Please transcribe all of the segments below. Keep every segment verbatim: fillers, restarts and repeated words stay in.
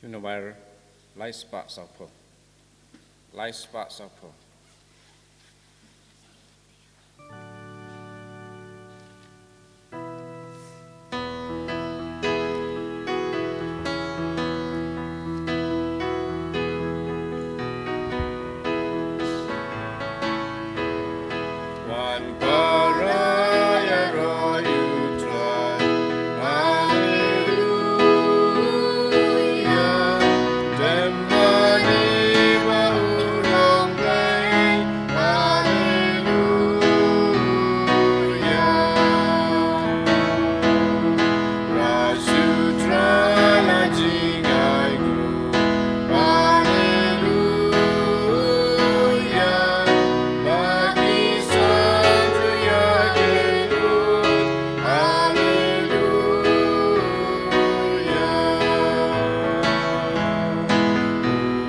Univar lai spah sawphew. Lai spah sawphew. Wan para ïaroh ïa U Trai. Haleluya. Dem mane ba u long blei. Haleluya. Ras U Trai la jngai nguh. Haleluya. Ba ki san jngai nguh. Haleluya.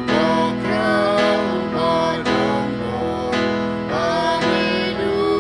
U Bakra, U Badongbor. Haleluya.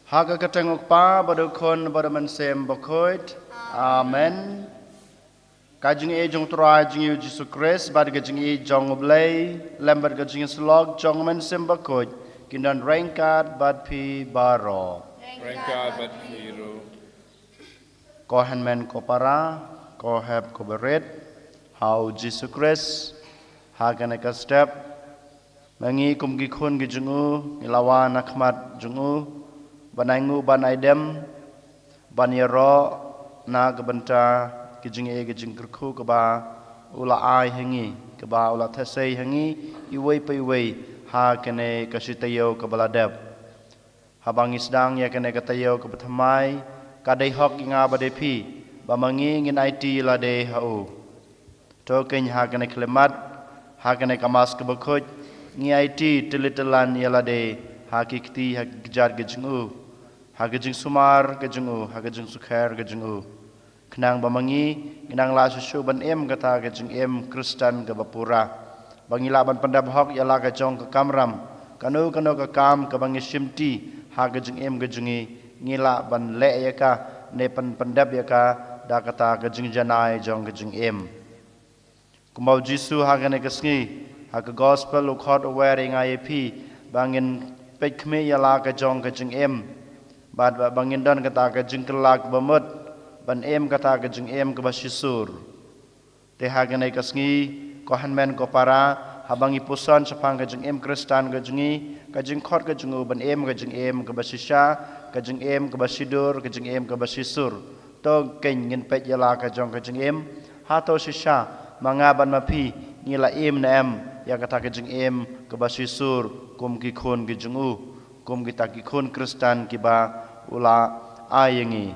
Ha ka kyrteng U Kpa, bad U Khun, bad U Mynsiem Bakhuid. Amen. Ka jingïeit jong U Trai jong ngi U Jisu Khrist, bad ka jingïeit jong U Blei, lem bad ka jingïasyllok jong U Mynsiem Bakhuid, kin don ryngkat bad phi baroh. Ryngkat bad phi ruh. Ko hynmen ko para, ko hep ko barit ha U Jisu Khrist, ha kane ka step, ma ngi kum ki khun ki jong u, ngi la wan ha khmat jong u, ban ai nguh ban ai dem, ban ïaroh na ka bynta ki jingeh ki jingkyrkhu kaba u la ai ha ngi, kaba u la theh sei ha ngi, iwei pa iwei, ha kane ka shi taïew kaba la dep. Haba ngi sdang ïa kane ka taïew kaba thymmai, ka dei hok ïa nga bad ïa phi, ba ma ngi ngin aiti ïa lade ha u. To keiñ ha kane ka khyllipmat, ha kane ka Mass kaba khuid, ngi aiti tylli tyllan ïa lade, ha ki kti ha ki kjat ka jong u, ha ka jingsumar ka jong u, ha ka jingsukher ka jong u. Khnang ba ma ngi, ngi nang lah shuh shuh ban im kata ka jingim Khristan kaba pura. Ba ngi lah ban pyndep hok ïa la ka jong ka kamram. Kano kano ka kam kaba ngi shimti ha ka jingim ka jong ngi, ngi lah ban leh ïa ka, ne ban pyndep ïa ka, da kata ka jingjanai jong ka jingim. Kumba U Jisu ha kane ka sngi, ha ka gospel u khot u wer ïa nga ïa phi, ba ngin peit khmih ïa la ka jong ka jingim. Bad ba, ba ngin don kata ka jingkylla kaba mut, ban im kata ka jingim kaba shisur. Te ha kane ka sngi, ko hynmen ko para, haba ngi puson shaphang ka jingim Khristan ka jong ngi, ka jingkhot ka jong u ban im ka jingim kaba shisha, ka jingim kaba shidur, ka jingim kaba shisur. To keiñ ngin peit ïa la ka jong ka jingim. Hato shisha, ma nga bad ma phi, ngi la im ne em, ïa kata ka jingim, kaba shisur, kum ki khun ki jong u, kum kita ki khun Khristan kiba u la ai ïa ngi.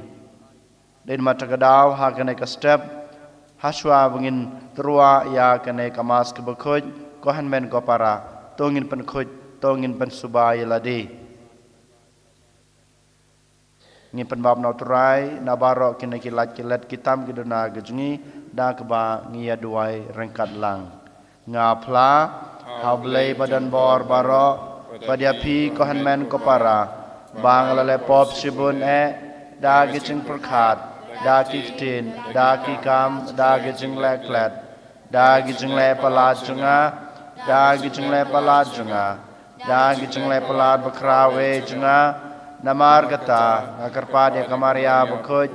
Dei namar kata ka daw, ha kane ka step, hashwa ba ngin tyrwa ïa kane ka Mass kaba khuid, ko hynmen ko para, to ngin pynkhuid, to ngin pynsuba ïa lade. Ngin pynbaptaiz na U Trai na baroh kine ki lad ki let ki tam ki duna ki jong ngi, da kaba ngi ïa duwai ryngkat lang. Nga phla ha U Blei badonbor baroh, bad ïa phi ko hynmen ko para, ba nga la leh pop shibun eh, da ki jingpyrkhat, da ki ktien, da ki kam, da ki jingleh klet, da ki jingleh palat jong nga, da ki jingleh palat jong nga, da ki jingleh palat bakhraw eh jong nga. Namar kata nga kyrpad ïa ka Maria bakhuid,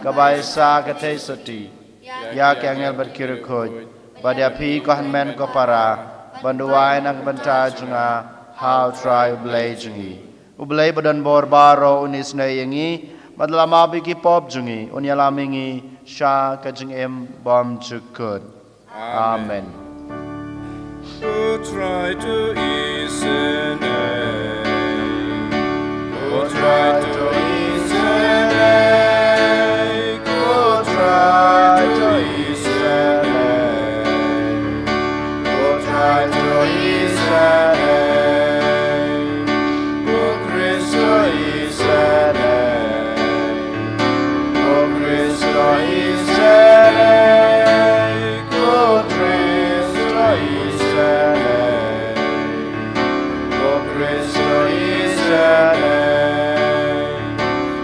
kaba isa ka theisotti, ïa ki angel bad ki riewkhuid, bad ïa phi ko hynmen ko para, ban duwai na ka bynta jong nga ha U Trai U Blei jong ngi. U Blei badonbor baroh un isynei ïa ngi, bad la map ïa ki pop jong ngi, un ïalam ïa ngi sha ka jingim bymjukut. Amen. Ko Trai to isynei, ko Trai to isynei, ko Trai to isynei, ko Trai to isynei, ko Khrist to isynei, ko Khrist to isynei, ko Khrist to isynei, ko Khrist to isynei,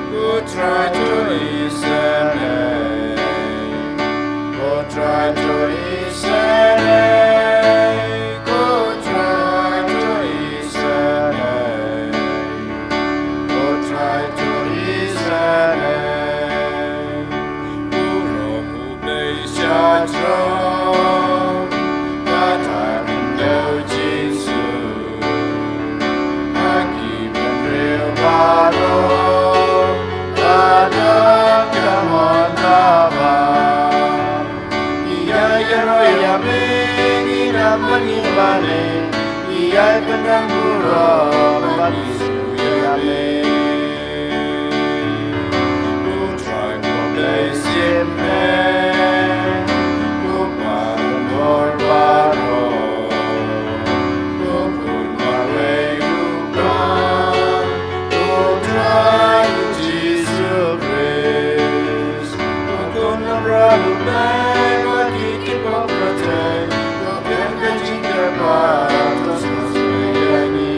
ko Trai to isynei, ko Trai to isynei, ko Trai to isynei, ko Trai to isynei. U Blei sha jrong, kata ka Jisu, ha ki bynriew baroh, ka dei ka mon kaba ngi ïa ïaroh ïa me, ngi ïa mane mane, ngi ïa pynrang burom, ba ngi sngewthuh ïa me. U Trai U Blei shim me, u Kpa badonbor baroh, u Khun marwei u Kpa, u Trai Jisu Khrist, u Khun Namar U Blei, bad ki kynpop pyrthei, to kren ka jingkyrpad, to sngewsih ïa ngi.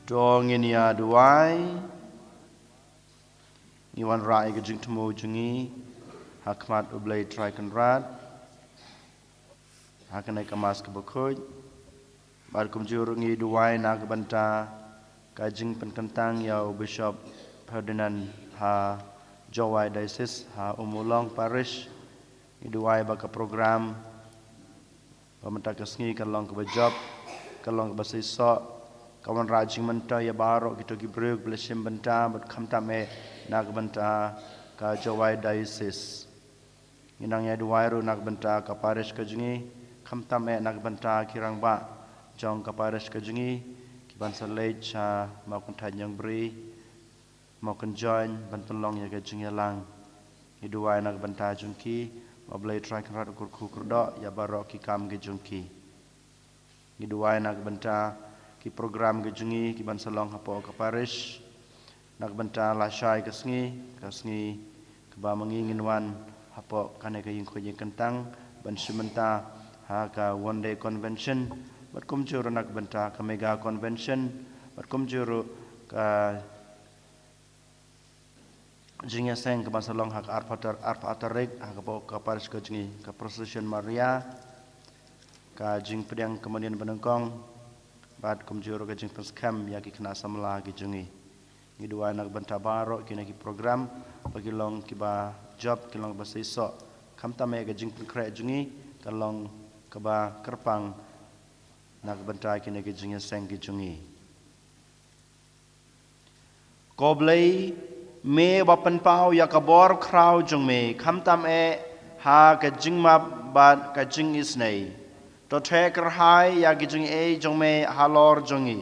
To ngin ïa duwai. Ngi wanrah ïa ka jingthmu jong ngi ha khmat U Blei Trai Kynrad ha kane ka Mass kaba khuid. Bad kumjuh ruh ngi duwai na ka bynta ka jingpynkyntang ïa u Bishop Ferdinand ha Jowai Diocese, ha Ummulong Parish. Ngi duwai ba ka program ba mynta ka sngi kan long kaba jop, kan long kaba seisoh, ka wanrah jingmyntoi ïa baroh kito ki briew kiba la shim bynta, bad khamtam eh na ka bynta ka Jowai Diocese. Ngi nang ïa duwai ruh na ka bynta ka parish ka jong ngi, khamtam eh na ka bynta ki rangbah jong ka parish ka jong ngi, ki ban sa leit sha Mawkynthait Nongbri, Mawkynjoin, ban pynlong ïa ka jingïalang. Ngi duwai na ka bynta jong ki, ba U Blei Trai Kynrad un kyrkhu kyrdoh ïa baroh ki kam ki jong ki. Ngi duwai na ka bynta ki program ki jong ngi ki ban sa long hapoh ka parish. Na ka bynta lashai ka sngi, ka sngi kaba ma ngi ngin wan hapoh kane ka ïing khuid ïing kyntang ban shim bynta ha ka one day convention, bad kumjuh ruh na ka bynta ka mega convention, bad kumjuh ruh ka jingïaseng kaba sa long ha ka arphew tar-, arphew tarik, ha ka parish ka jong ngi, ka procession Maria, ka jingpdiang ka mawlynnai ba nyngkong, bad kumjuh ruh ka jingpynskhem ïa ki khynnah samla ki jong ngi. Ngi duwai na ka bynta baroh kine ki program, ba ki long kiba jop, ki long ba seisoh. Khamtam eh ka jingpynkhreh jong ngi ka long kaba kyrpang na ka bynta kine ki jingïaseng ki jong ngi. Ko Blei, me ba pynpaw ïa ka bor khraw jong me, khamtam eh ha ka jingmap bad ka jingisynei. To theh kyrhai ïa ki jingaiei jong me halor jong ngi.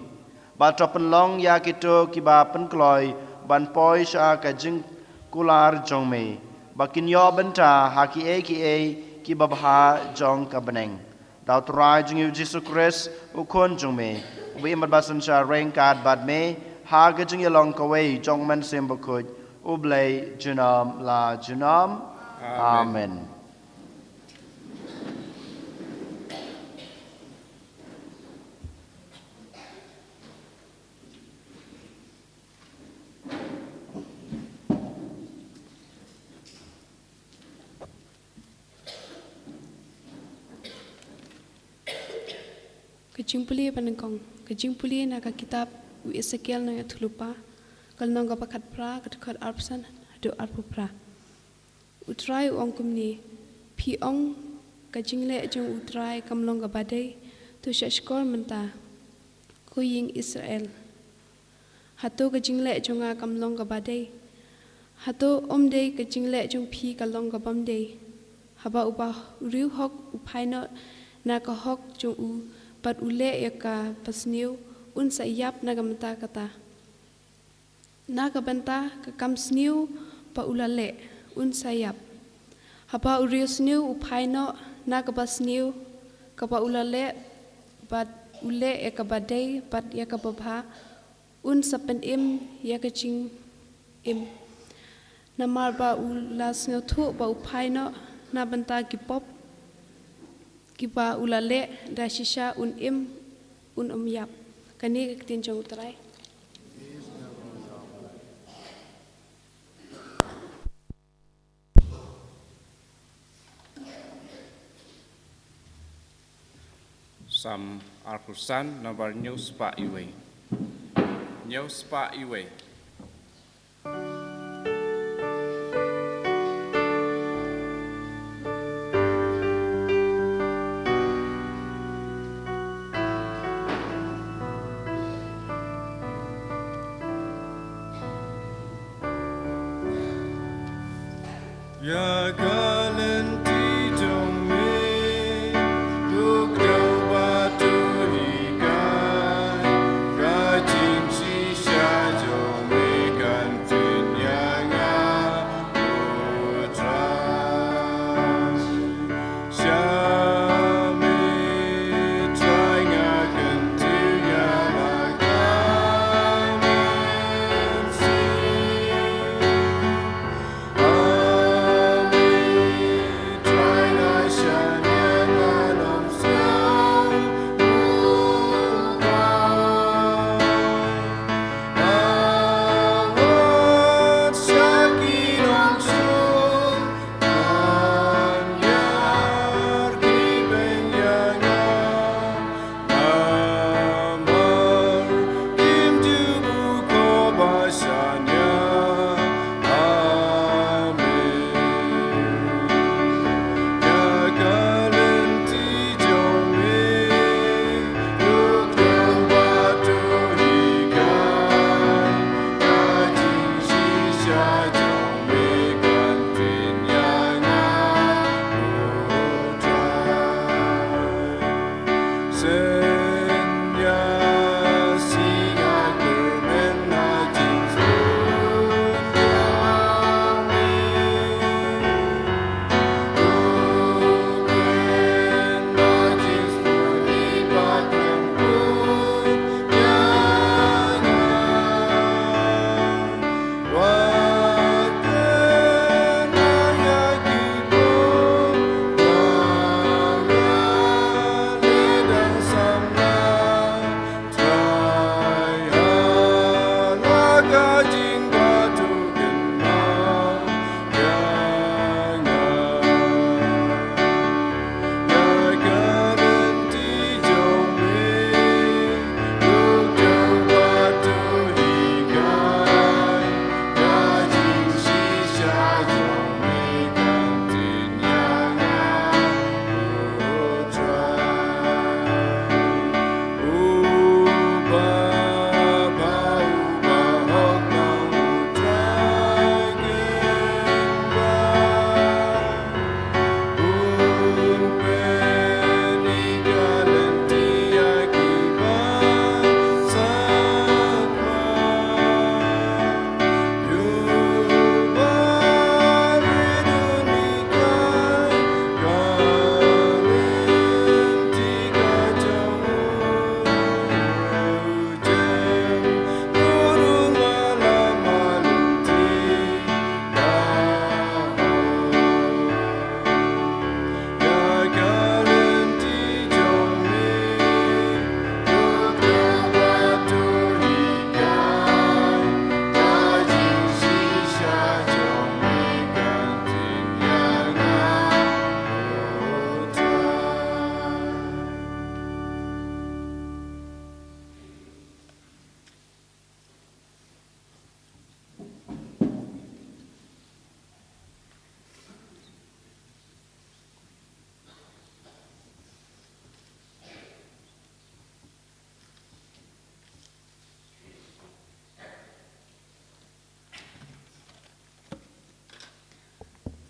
Bad to pynlong ïa kito kiba pynkloi ban poi sha ka jingkular jong me, ba kin ïoh bynta ha kiei kiei kiba bha jong ka bneng. Da U Trai jong ngi U Jisu Khrist, U Khun jong me, uba im bad ba synshar ryngkat bad me ha ka jingïalong kawei jong U Mynsiem Bakhuid, U Blei junom la junom. Amen. Amen. Ka jingpule ba nyngkong, ka jingpule na ka kitab u Esekiel nongïathuhlypa, ka lynnong kaba khatphra, ka dkhot arphew san haduh arphew phra. U Trai u ong kumne, phi ong ka jingleh jong U Trai kam long kaba dei, to shah shkor mynta, ko ïing Israel. Hato ka jingleh jong nga kam long kaba dei? Hato ym dei ka jingleh jong phi ka long kabym dei? Haba uba u riewhok u phai noh na ka hok jong u bad u leh ïa kaba sniew, un sa ïap na ka bynta kata. Na ka bynta ka kam sniew ba u la leh, un sa ïap. Haba u riewsniew u phai noh na kaba sniew kaba u la leh bad u leh ïa kaba dei bad ïa kaba bha, un sa pynim ïa ka jingim. Namar ba u la sngewthuh ba u phai noh na bynta ki pop kiba u la leh, da shisha un im, un ym ïap. Kane ka ktien jong U Trai. Salm arphew san, nombar hynñiew spah uwei. Hynñiew spah uwei. Ïa ka lynti jong me, to kdew bad to hikai, ka jingshisha jong me kan pynïa nga U Trai. Sha me Trai nga kyntiew ïa la ka mynsiem.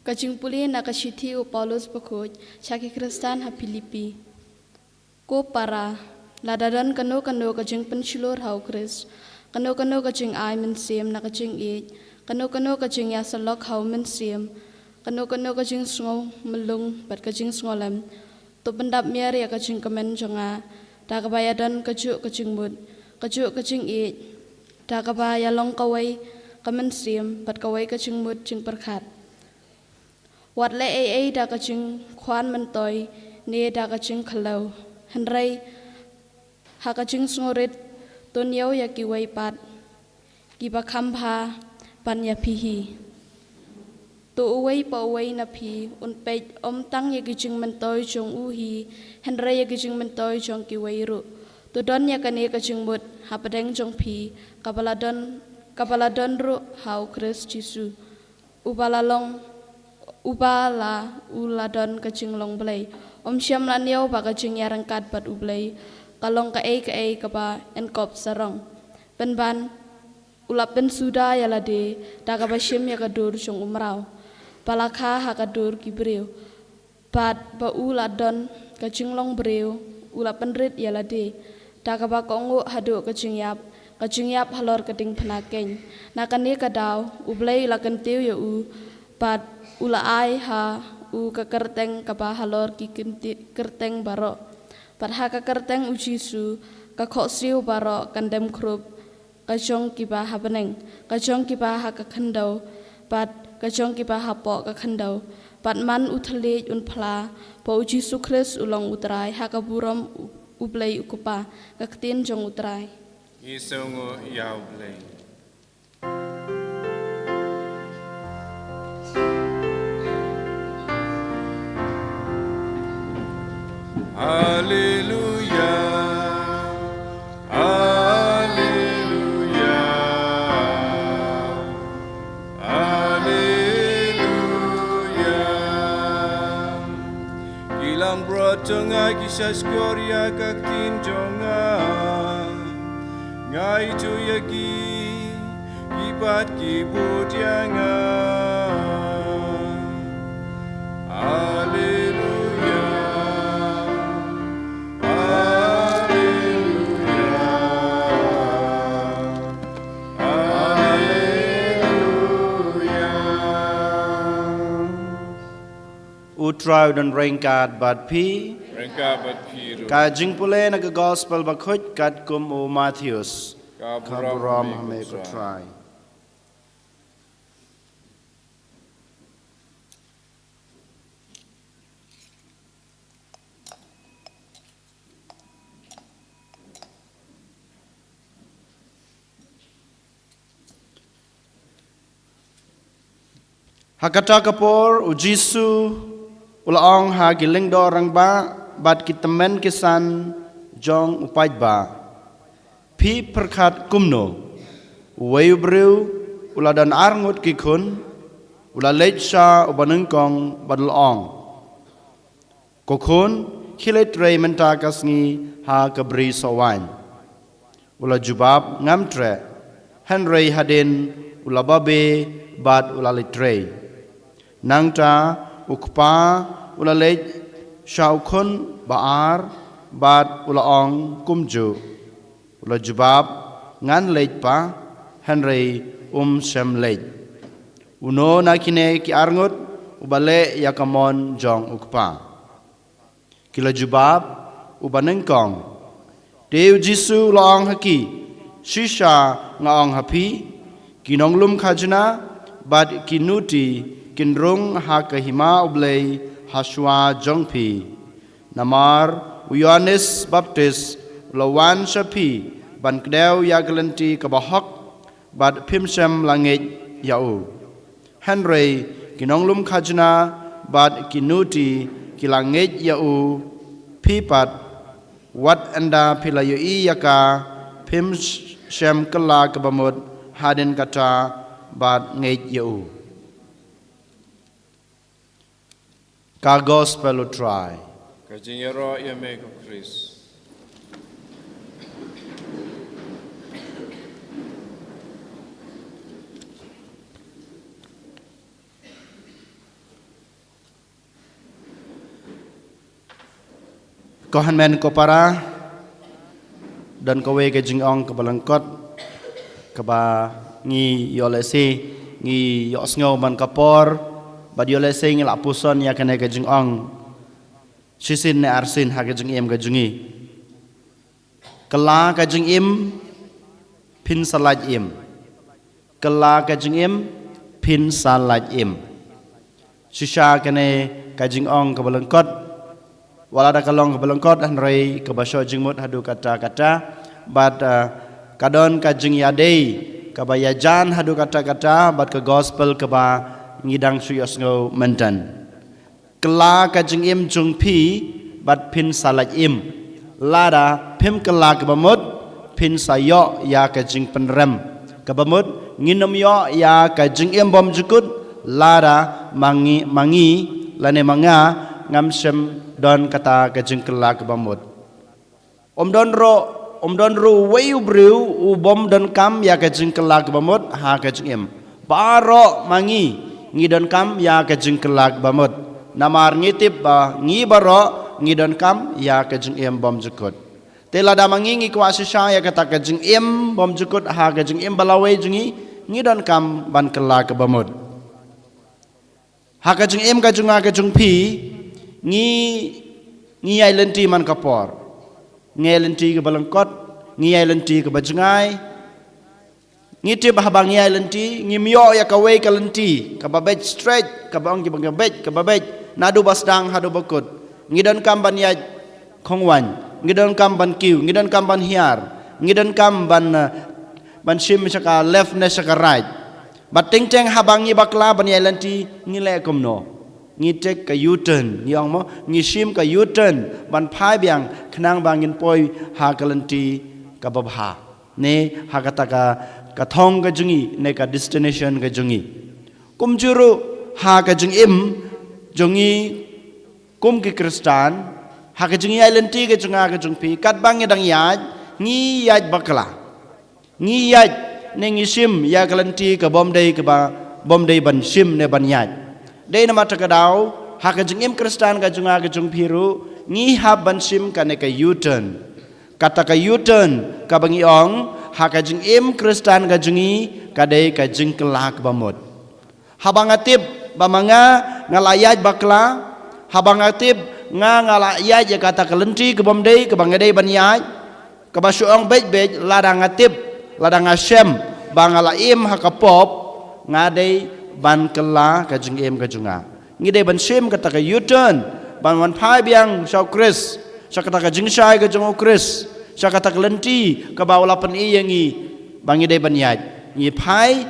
Ka jingpule na ka shithi u Paulus bakhuid sha ki Khristan ha Philippi. Ko para, lada don kano kano ka jingpynshlur ha u Khrist, kano kano ka jingai mynsiem na ka jingïeit, kano kano ka jingïasyllok ha u Mynsiem, kano kano ka jingsngew myllung bad ka jingsngew lem, to pyndap miar ïa ka jingkmen jong nga da kaba ïadon kajuh ka jingmut, kajuh ka jingïeit, da kaba ïalong kawei ka mynsiem bad kawei ka jingmut jingpyrkhat. Wat leh ei ei da ka jingkhwan myntoi ne da ka jingkhlaw, hynrei ha ka jingsngewrit to ñiew ïa kiwei pat kiba kham bha ban ïa phi hi. To uwei pa uwei na phi un peit ym tang ïa ki jingmyntoi jong u hi, hynrei ïa ki jingmyntoi jong kiwei ruh. To don ïa kane ka jingmut hapdeng jong phi, kaba la don, kaba la don ruh ha u Khrist Jisu. Uba la long, uba la u la don ka jinglong Blei. Ym shym la ñiew ba ka jingïaryngkat bad u Blei ka long kaei kaei kaba yn kop sarong. Pynban, u la pynsuda ïa lade da kaba shim ïa ka dur jong u mraw, ba la kha ha ka dur ki briew. Bad ba u la don ka jinglong briew, u la pynrit ïa lade da kaba kohnguh haduh ka jingïap, ka jingïap halor ka diengphna keiñ. Na kane ka daw u Blei u la kyntiew ïa u, bad u la ai ha u ka kyrteng kaba halor ki kynti-, kyrteng baroh. Bad ha ka kyrteng u Jisu ka khohsiew baroh kan dem khrup, ka jong kiba ha bneng, ka jong kiba ha ka khyndew, bad ka jong kiba hapoh ka khyndew. Bad man u thylliej un phla ba u Jisu Khrist u long u Trai, ha ka burom u, u Blei u Kpa, ka ktien jong u Trai. Ngi sngewnguh ïa u Blei. Haleluya, haleluya, haleluya. Ki langbrot jong nga ki shahshkor ïa ka ktien jong nga. Nga ithuh ïa ki, ki pat ki bud ïa nga. Haleluya. Haleluya. Haleluya. U Trai u don ryngkat bad phi. Ryngkat bad phi ruh. Ka jingpule na ka Gospel bakhuid katkum u Mathaios. Ka burom ha me ko Trai. Ha kata ka por u Jisu u la ong ha ki lyngdoh rangbah bad ki tymmen ki san jong u paidbah, phi pyrkhat kumno? Uwei u briew u la don arngut ki khun, u la leit sha u banyngkong bad u la ong, ko khun, khie leit trei mynta ka sngi ha ka bri sohwaiñ. U la jubab, ngam treh. Hynrei hadien u la babe bad u la leit trei. Nangta u kpa u la leit sha u khun ba ar bad u la ong kumjuh. U la jubab, ngan leit pa, hynrei um shym leit. Uno na kine ki arngut uba leh ïa ka mon jong u kpa? Ki la jubab, u banyngkong. Te u Jisu u la ong ha ki, shisha nga ong ha phi, ki nonglum khajna bad ki nuti kin rung ha ka hima u Blei ha shuwa jong phi. Namar u Ïoannis Baptis u la wan sha phi ban kdew ïa ka lynti kaba hok, bad phim shym la ngeit ïa u. Hynrei ki nonglum khajna bad ki nuti ki la ngeit ïa u. Phi pat, wat ynda phi la ïohi ïa ka, phim sh-, shym kylla kaba mut hadien kata bad ngeit ïa u. Ka Gospel u Trai. Ka jingïaroh ïa me ko Khrist. Ko hynmen ko para, don kawei ka jingong kaba lyngkot, kaba ngi ïoh lehse, ngi ïohsngew man ka por, bad ïoh lehse ngi la puson ïa kane ka jingong shisien ne arsien ha ka jingim ka jong ngi. Kylla ka jingim, phin sa lait im. Kylla ka jingim, phin sa lait im. Shisha kane ka jingong kaba lyngkot, wat la da ka long kaba lyngkot, hynrei kaba shoh jingmut haduh katta katta, bad, ah, ka don ka jingïadei kaba ïajan haduh katta katta bad ka gospel kaba ngi dang shu ïohsngew mynta. Kylla ka jingim jong phi bad phin sa lait im. Lada phim kylla kaba mut, phin sa ïoh ïa ka jingpynrem. Kaba mut, ngin ym ïoh ïa ka jingim bymjukut lada ma ngi, ma ngi lane ma nga ngam shym don kata ka jingkylla kaba mut. Ym don ruh, ym don ruh uwei u briew u bym donkam ïa ka jingkylla kaba mut ha ka jingim. Baroh ma ngi ngi donkam ïa ka jingkylla kaba mut. Namar ngi tip ba ngi baroh ngi donkam ïa ka jingim bymjukut. Te lada ma ngi ngi kwah shisha ïa kata ka jingim bymjukut ha ka jingim ba lawei jong ngi, ngi donkam ban kylla kaba mut. Ha ka jingim ka jong nga ka jong phi, ngi, ngi ïai lynti man ka por. Ngi ïai lynti kaba lyngkot, ngi ïai lynti kaba jngai. Ngi tip haba ngi ïai lynti, ngim ïoh ïa kawei ka lynti kaba beit straight, kaba ong kiba beit, kaba beit naduh ba sdang haduh ba kut. Ngi donkam ban ïaid khongwan, ngi donkam ban kiew, ngi donkam ban hiar, ngi donkam ban, eh, ban shim sha ka left ne sha ka right. Bad teng teng haba ngi bakla ban ïai lynti, ngi leh kumno? Ngi take ka U-turn, ngi ong mo, ngi shim ka U-turn ban phai biang khnang ba ngin poi ha ka lynti kaba bha, ne ha kata ka, ka thong ka jong ngi, ne ka destination ka jong ngi. Kumjuh ruh ha ka jingim jong ngi kum ki Khristan, ha ka jingïaid lynti ka jong nga ka jong phi, katba ngi dang ïaid, ngi ïaid bakla. Ngi ïaid ne ngi shim ïa ka lynti ka bym dei kaba, bym dei ban shim ne ban ïaid. Dei namar kata ka daw, ha ka jingim Khristan ka jong nga ka jong phi ruh, ngi hap ban shim kane ka U-turn. Kata ka U-turn kaba ngi ong, ha ka jingim Khristan ka jong ngi, ka dei ka jingkylla kaba mut. Haba nga tip ba ma nga nga la ïaid bakla, haba nga tip nga nga la ïaid ïa kata ka lynti ka bym dei kaba nga dei ban ïaid, kaba shu ong beit beit, lada nga tip, lada nga shem ba nga la im ha ka pop, nga dei ban kylla ka jingim ka jong nga. Ngi dei ban shim kata ka U-turn, ban wan phai biang sha U Khrist, sha kata ka jingshai ka jong U Khrist, sha kata ka lynti kaba u la pyni ïa ngi ba ngi dei ban ïaid. Ngi phai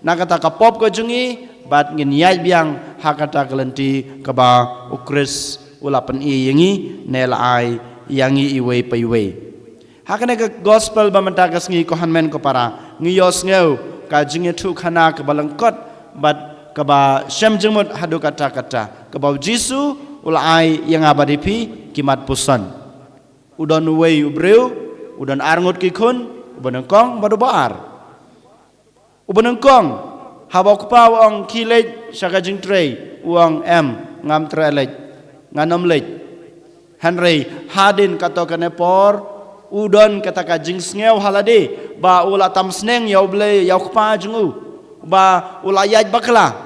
na kata ka pop ka jong ngi, bad ngin ïaid biang ha kata ka lynti kaba U Khrist u la pyni ïa ngi, ne la ai ïa ngi iwei pa iwei. Ha kane ka gospel ba mynta ka sngi, ko hynmen ko para, ngi ïohsngew ka jingïathuhkhana kaba lyngkot bad kaba shem jingmut haduh katta katta, kaba U Jisu u la ai ïa nga bad ïa phi ki mat puson. U don uwei u briew, u don arngut ki khun, uba nyngkong bad uba ar. Uba nyngkong, haba u kpa u ong khie leit sha ka jingtrei, u ong em, ngam treh leit, ngan ym leit. Hynrei hadien katto katne por, u don kata ka jingsngew ha lade ba u la tam sneng ïa U Blei, ïa u kpa jong u, ba u la ïaid bakla.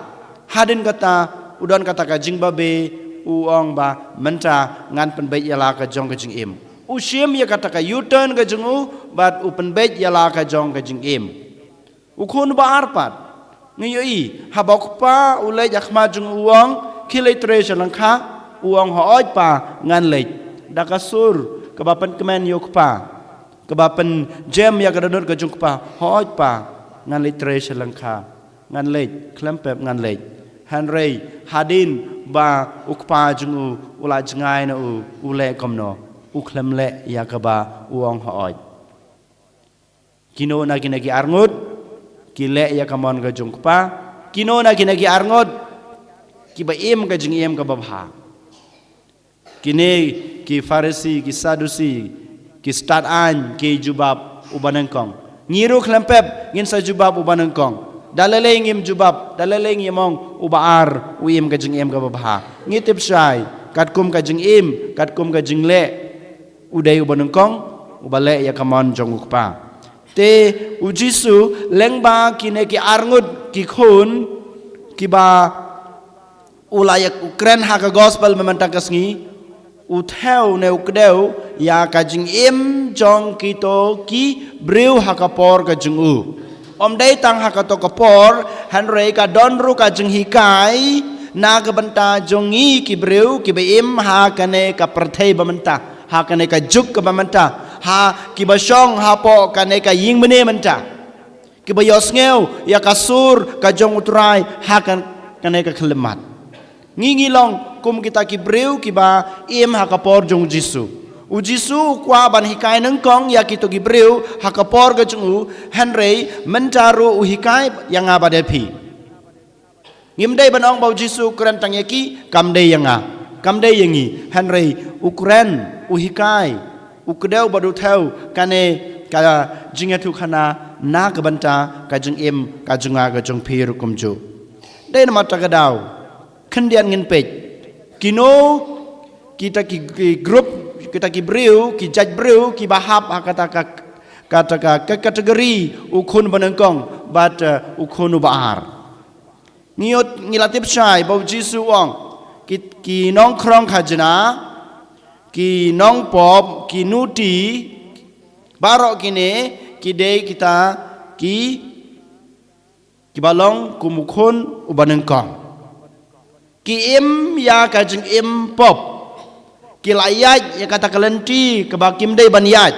Hadien kata, u don kata ka jingbabe, u ong ba mynta ngan pynbeit ïa la ka jong ka jingim. U shim ïa kata ka U-turn ka jong u, bad u pynbeit ïa la ka jong ka jingim. U khun ba ar pat, ngi ïohi, haba u kpa u leit ha khmat jong u, u ong khie leit trei sha lyngkha, u ong hooid pa, ngan leit. Da ka sur kaba pynkmen ïa u kpa, kaba pynjem ïa ka dohnud ka jong u kpa, hooid pa, ngan leit trei sha lyngkha, ngan leit, khlem pep ngan leit. Hynrei hadien ba u kpa jong u u la jngai na u, u leh kumno? U khlem leh ïa kaba u ong hooid. Kino na kine ki arngut ki leh ïa ka mon ka jong u kpa? Kino na kine ki arngut kiba im ka jingim kaba bha? Kine ki Pharisi, ki Sadusi, ki stad aiñ ki jubab uba nyngkong. Ngi ruh khlem pep ngin sa jubab uba nyngkong. Da lei lei ngim jubab, da lei lei ngim ong uba ar u im ka jingim kaba bha. Ngi tip shai, katkum ka jingim, katkum ka jingleh, U dei uba nyngkong uba leh ïa ka mon jong u Kpa. Te u Jisu lyngba kine ki arngut ki khun kiba u la ïa u kren ha ka gospel mynta ka sngi, u thew ne u kdew ïa ka jingim jong kito ki briew ha ka por ka jong u. Ym dei tang ha kato ka por, hynrei ka don ruh ka jinghikai na ka bynta jong ngi ki briew kiba im ha kane ka pyrthei ba mynta, ha kane ka juk kaba mynta, ha kiba shong hapoh kane ka ïing mane mynta, kiba ïohsngew ïa ka sur ka jong u Trai ha kan-, kane ka khyllipmat. Ngi ngi long kum kita ki briew kiba im ha ka por jong u Jisu. U Jisu u kwah ban hikai nyngkong ïa kito ki briew ha ka por ka jong u, hynrei mynta ruh u hikai ïa nga bad ïa phi. Ngim dei ban ong ba u Jisu u kren tang ïa ki, kam dei ïa nga, kam dei ïa ngi, hynrei u kren, u hikai, u kdew bad u thew kane ka jingïathuhkhana na ka bynta ka jingim ka jong nga ka jong phi ruh kumjuh. Dei namar kata ka daw, khyndiat ngin peit kino kita ki, ki group, kita ki briew, ki jait briew kiba hap ha kata ka, kata ka, ka category u khun ba nyngkong bad, eh, u khun uba ar. Ngi ot, ngi la tip shai ba u Jisu u ong ki, ki nongkhrong khajna, ki nongpop, ki noti, baroh kine ki dei kita ki, kiba long kum u khun uba nyngkong. Ki im ïa ka jingim pop. Ki la ïaid ïa kata ka lynti kaba kim dei ban ïaid.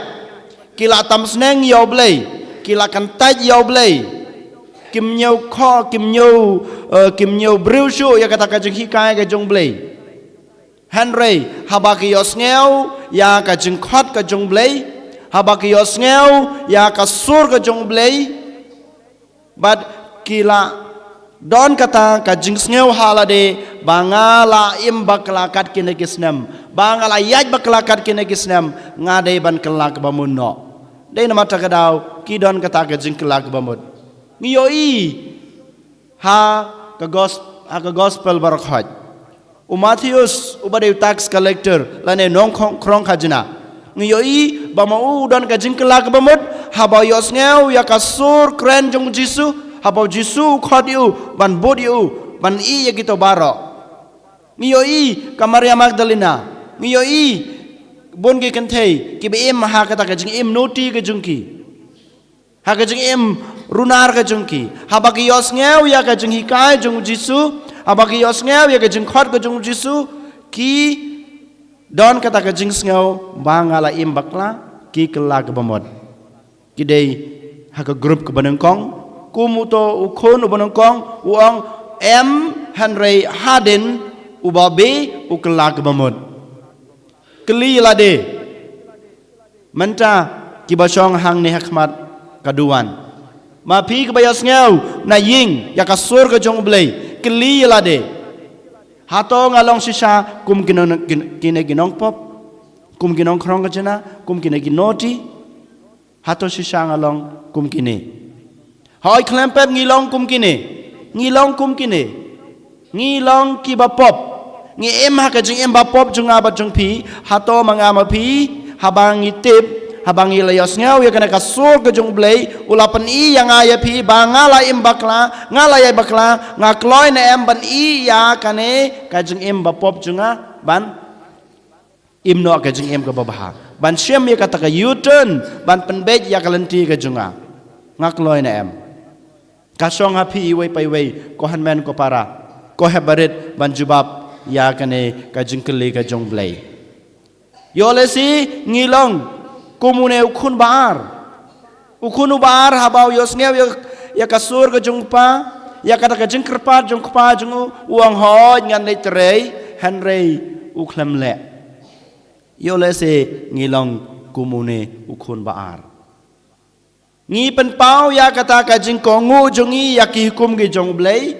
Ki la tam sneng ïa u Blei, ki la kyntait ïa u Blei. Kim ñiew kho, kim ñiew, eh, kim ñiew briew shuh ïa kata ka jinghikai ka jong u Blei. Hynrei haba ki ïohsngew ïa ka jingkhot ka jong u Blei, haba ki ïohsngew ïa ka sur ka jong u Blei, bad ki la don kata ka jingsngew ha lade ba nga la im bakla kat kine ki snem, ba nga la ïaid bakla kat kine ki snem, nga dei ban kylla kaba mut noh. Dei namar kata ka daw ki don kata ka jingkylla kaba mut. Ngi ïohi ha ka gos-, ha ka gospel baroh khoit. U Mathaios uba dei u tax collector lane nongkhrong, khrong khajna, ngi ïohi ba ma u u don ka jingkylla kaba mut haba u ïohsngew ïa ka sur kren jong u Jisu, haba u Jisu u khot ïa u ban bud ïa u, ban ïeh ïa kito baroh. Ngi ïohi ka Maria Magdalena, ngi ïohi bun ki kynthei kiba im ha kata ka jingim noti ka jong ki, ha ka jingim runar ka jong ki. Haba ki ïohsngew ïa ka jinghikai jong u Jisu, haba ki ïohsngew ïa ka jingkhot ka jong u Jisu, ki don kata ka jingsngew ba nga la im bakla, ki kylla kaba mut. Ki dei ha ka group kaba nyngkong. Kum uto u khun uba nyngkong u ong, em, hynrei hadien uba bieit u kylla kaba mut. Kylli ïa lade mynta kiba shong hangne ha khmat ka duwan. Ma phi kiba ïohsngew na ïing ïa ka sur ka jong u Blei, kylli ïa lade, hato nga long shisha kum ki nong-, ki, kine ki nongpop, kum ki nongkhrong khajna, kum kine ki noti? Hato shisha nga long kum kine? Hooid khlem pep ngi long kum kine. Ngi long kum kine. Ngi long kiba pop. Ngi im ha ka jingim ba pop jong nga bad jong phi. Hato ma nga ma phi, haba ngi tip, haba ngi la ïohsngew ïa kane ka sur ka jong u Blei, u la pyni ïa nga ïa phi ba nga la im bakla, nga la ïaid bakla, nga kloi ne em ban ïeh ïa kane ka jingim ba pop jong nga, ban im noh ka jingim kaba bha, ban shim ïa kata ka U-turn, ban pynbeit ïa ka lynti ka jong nga? Nga kloi ne em? Ka shong ha phi iwei pa iwei, ko hynmen ko para, ko hep barit ban jubab ïa kane ka jingkylli ka jong u Blei. Ïoh lehse ngi long kum une u khun ba ar. U khun uba ar haba u ïohsngew ïa, ïa ka sur ka jong u kpa, ïa kata ka jingkyrpad jong u kpa jong u, u ong, hooid ngan leit trei, hynrei u khlem leh. Ïoh lehse ngi long kum une u khun ba ar. Ngi pynpaw ïa kata ka jingkohnguh jong ngi ïa ki hukum ki jong u Blei.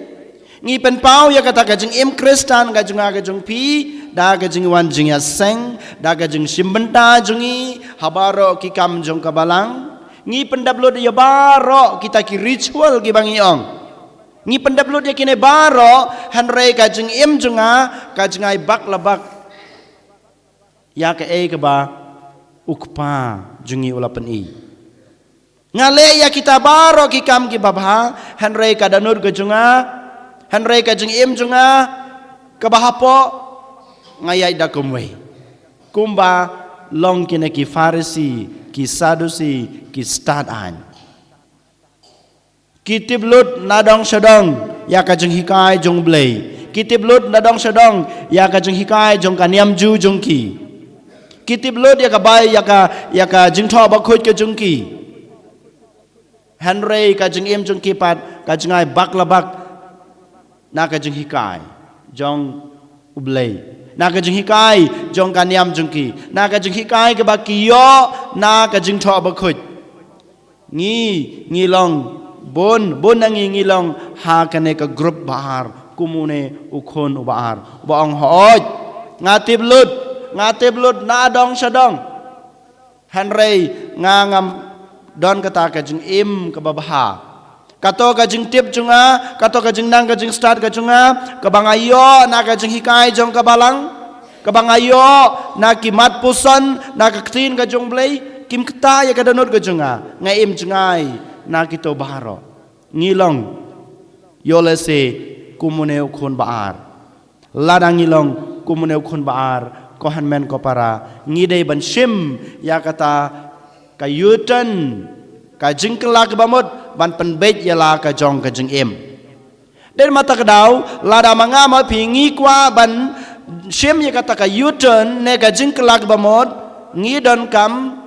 Ngi pynpaw ïa kata ka jingim Khristan ka jong nga ka jong phi da ka jingwan jingïaseng, da ka jingshim bynta jong ngi ha baroh ki kam jong ka balang. Ngi pyndep lut ïa baroh kita ki ritual kiba ngi ong. Ngi pyndep lut ïa kine baroh, hynrei ka jingim jong nga ka jingai bak la bak ïa kaei kaba U Kpa jong ngi u la pyni. Nga leh ïa kita baroh ki kam kiba bha, hynrei ka dohnud ka jong nga, hynrei ka jingim jong nga, kaba hapoh, nga ïaid da kumwei. Kumba long kine ki Pharisi, ki Sadusi, ki stad aiñ. Ki tip lut na dong sha dong ïa ka jinghikai jong U Blei. Ki tip lut na dong sha dong ïa ka jinghikai jong ka niam Jiw jong ki. Ki tip lut ïa ka bai, ïa ka, ïa ka jingthoh bakhuid ka jong ki. Hynrei ka jingim jong ki pat ka jingai bak la bak na ka jinghikai jong U Blei, na ka jinghikai jong ka niam jong ki, na ka jinghikai kaba ki ïoh na ka jingthoh bakhuid. Ngi, ngi long bun, bun na ngi, ngi long ha kane ka group ba ar, kum une u khun uba ar, uba ong, hooid, nga tip lut, nga tip lut na dong sha dong. Hynrei nga ngam don kata ka jingim kaba bha. Kato ka jingtip jong nga, kato ka jingnang ka jingstad ka jong nga, kaba nga ïoh na ka jinghikai jong ka balang, kaba nga ïoh na ki mat puson, na ka ktien ka jong U Blei, kim ktah ïa ka dohnud ka jong nga. Nga im jngai na kito baroh. Ngi long, ïoh lehse, kum une u khun ba ar. Lada ngi long kum une u khun ba ar, ko hynmen ko para, ngi dei ban shim ïa kata ka U-turn, ka jingkylla kaba mut ban pynbeit ïa la ka jong ka jingim. Dei ma kata ka daw, lada ma nga ma phi ngi kwah ban shim ïa kata ka U-turn ne ka jingkylla kaba mut, ngi donkam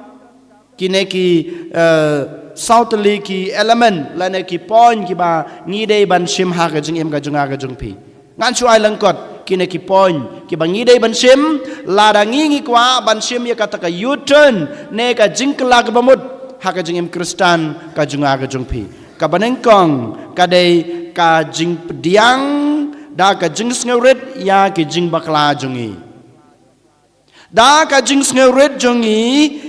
kine ki, eh, saw tylli ki element lane ki point kiba ngi dei ban shim ha ka jingim ka jong nga ka jong phi. Ngan shu ai lyngkot kine ki point kiba ngi dei ban shim, lada ngi ngi kwah ban shim ïa kata ka U-turn ne ka jingkylla kaba mut ha ka jingim Khristan ka jong nga ka jong phi. Kaba nyngkong ka dei ka jingpdiang da ka jingsngewrit ïa ki jingbakla jong ngi. Da ka jingsngewrit jong ngi,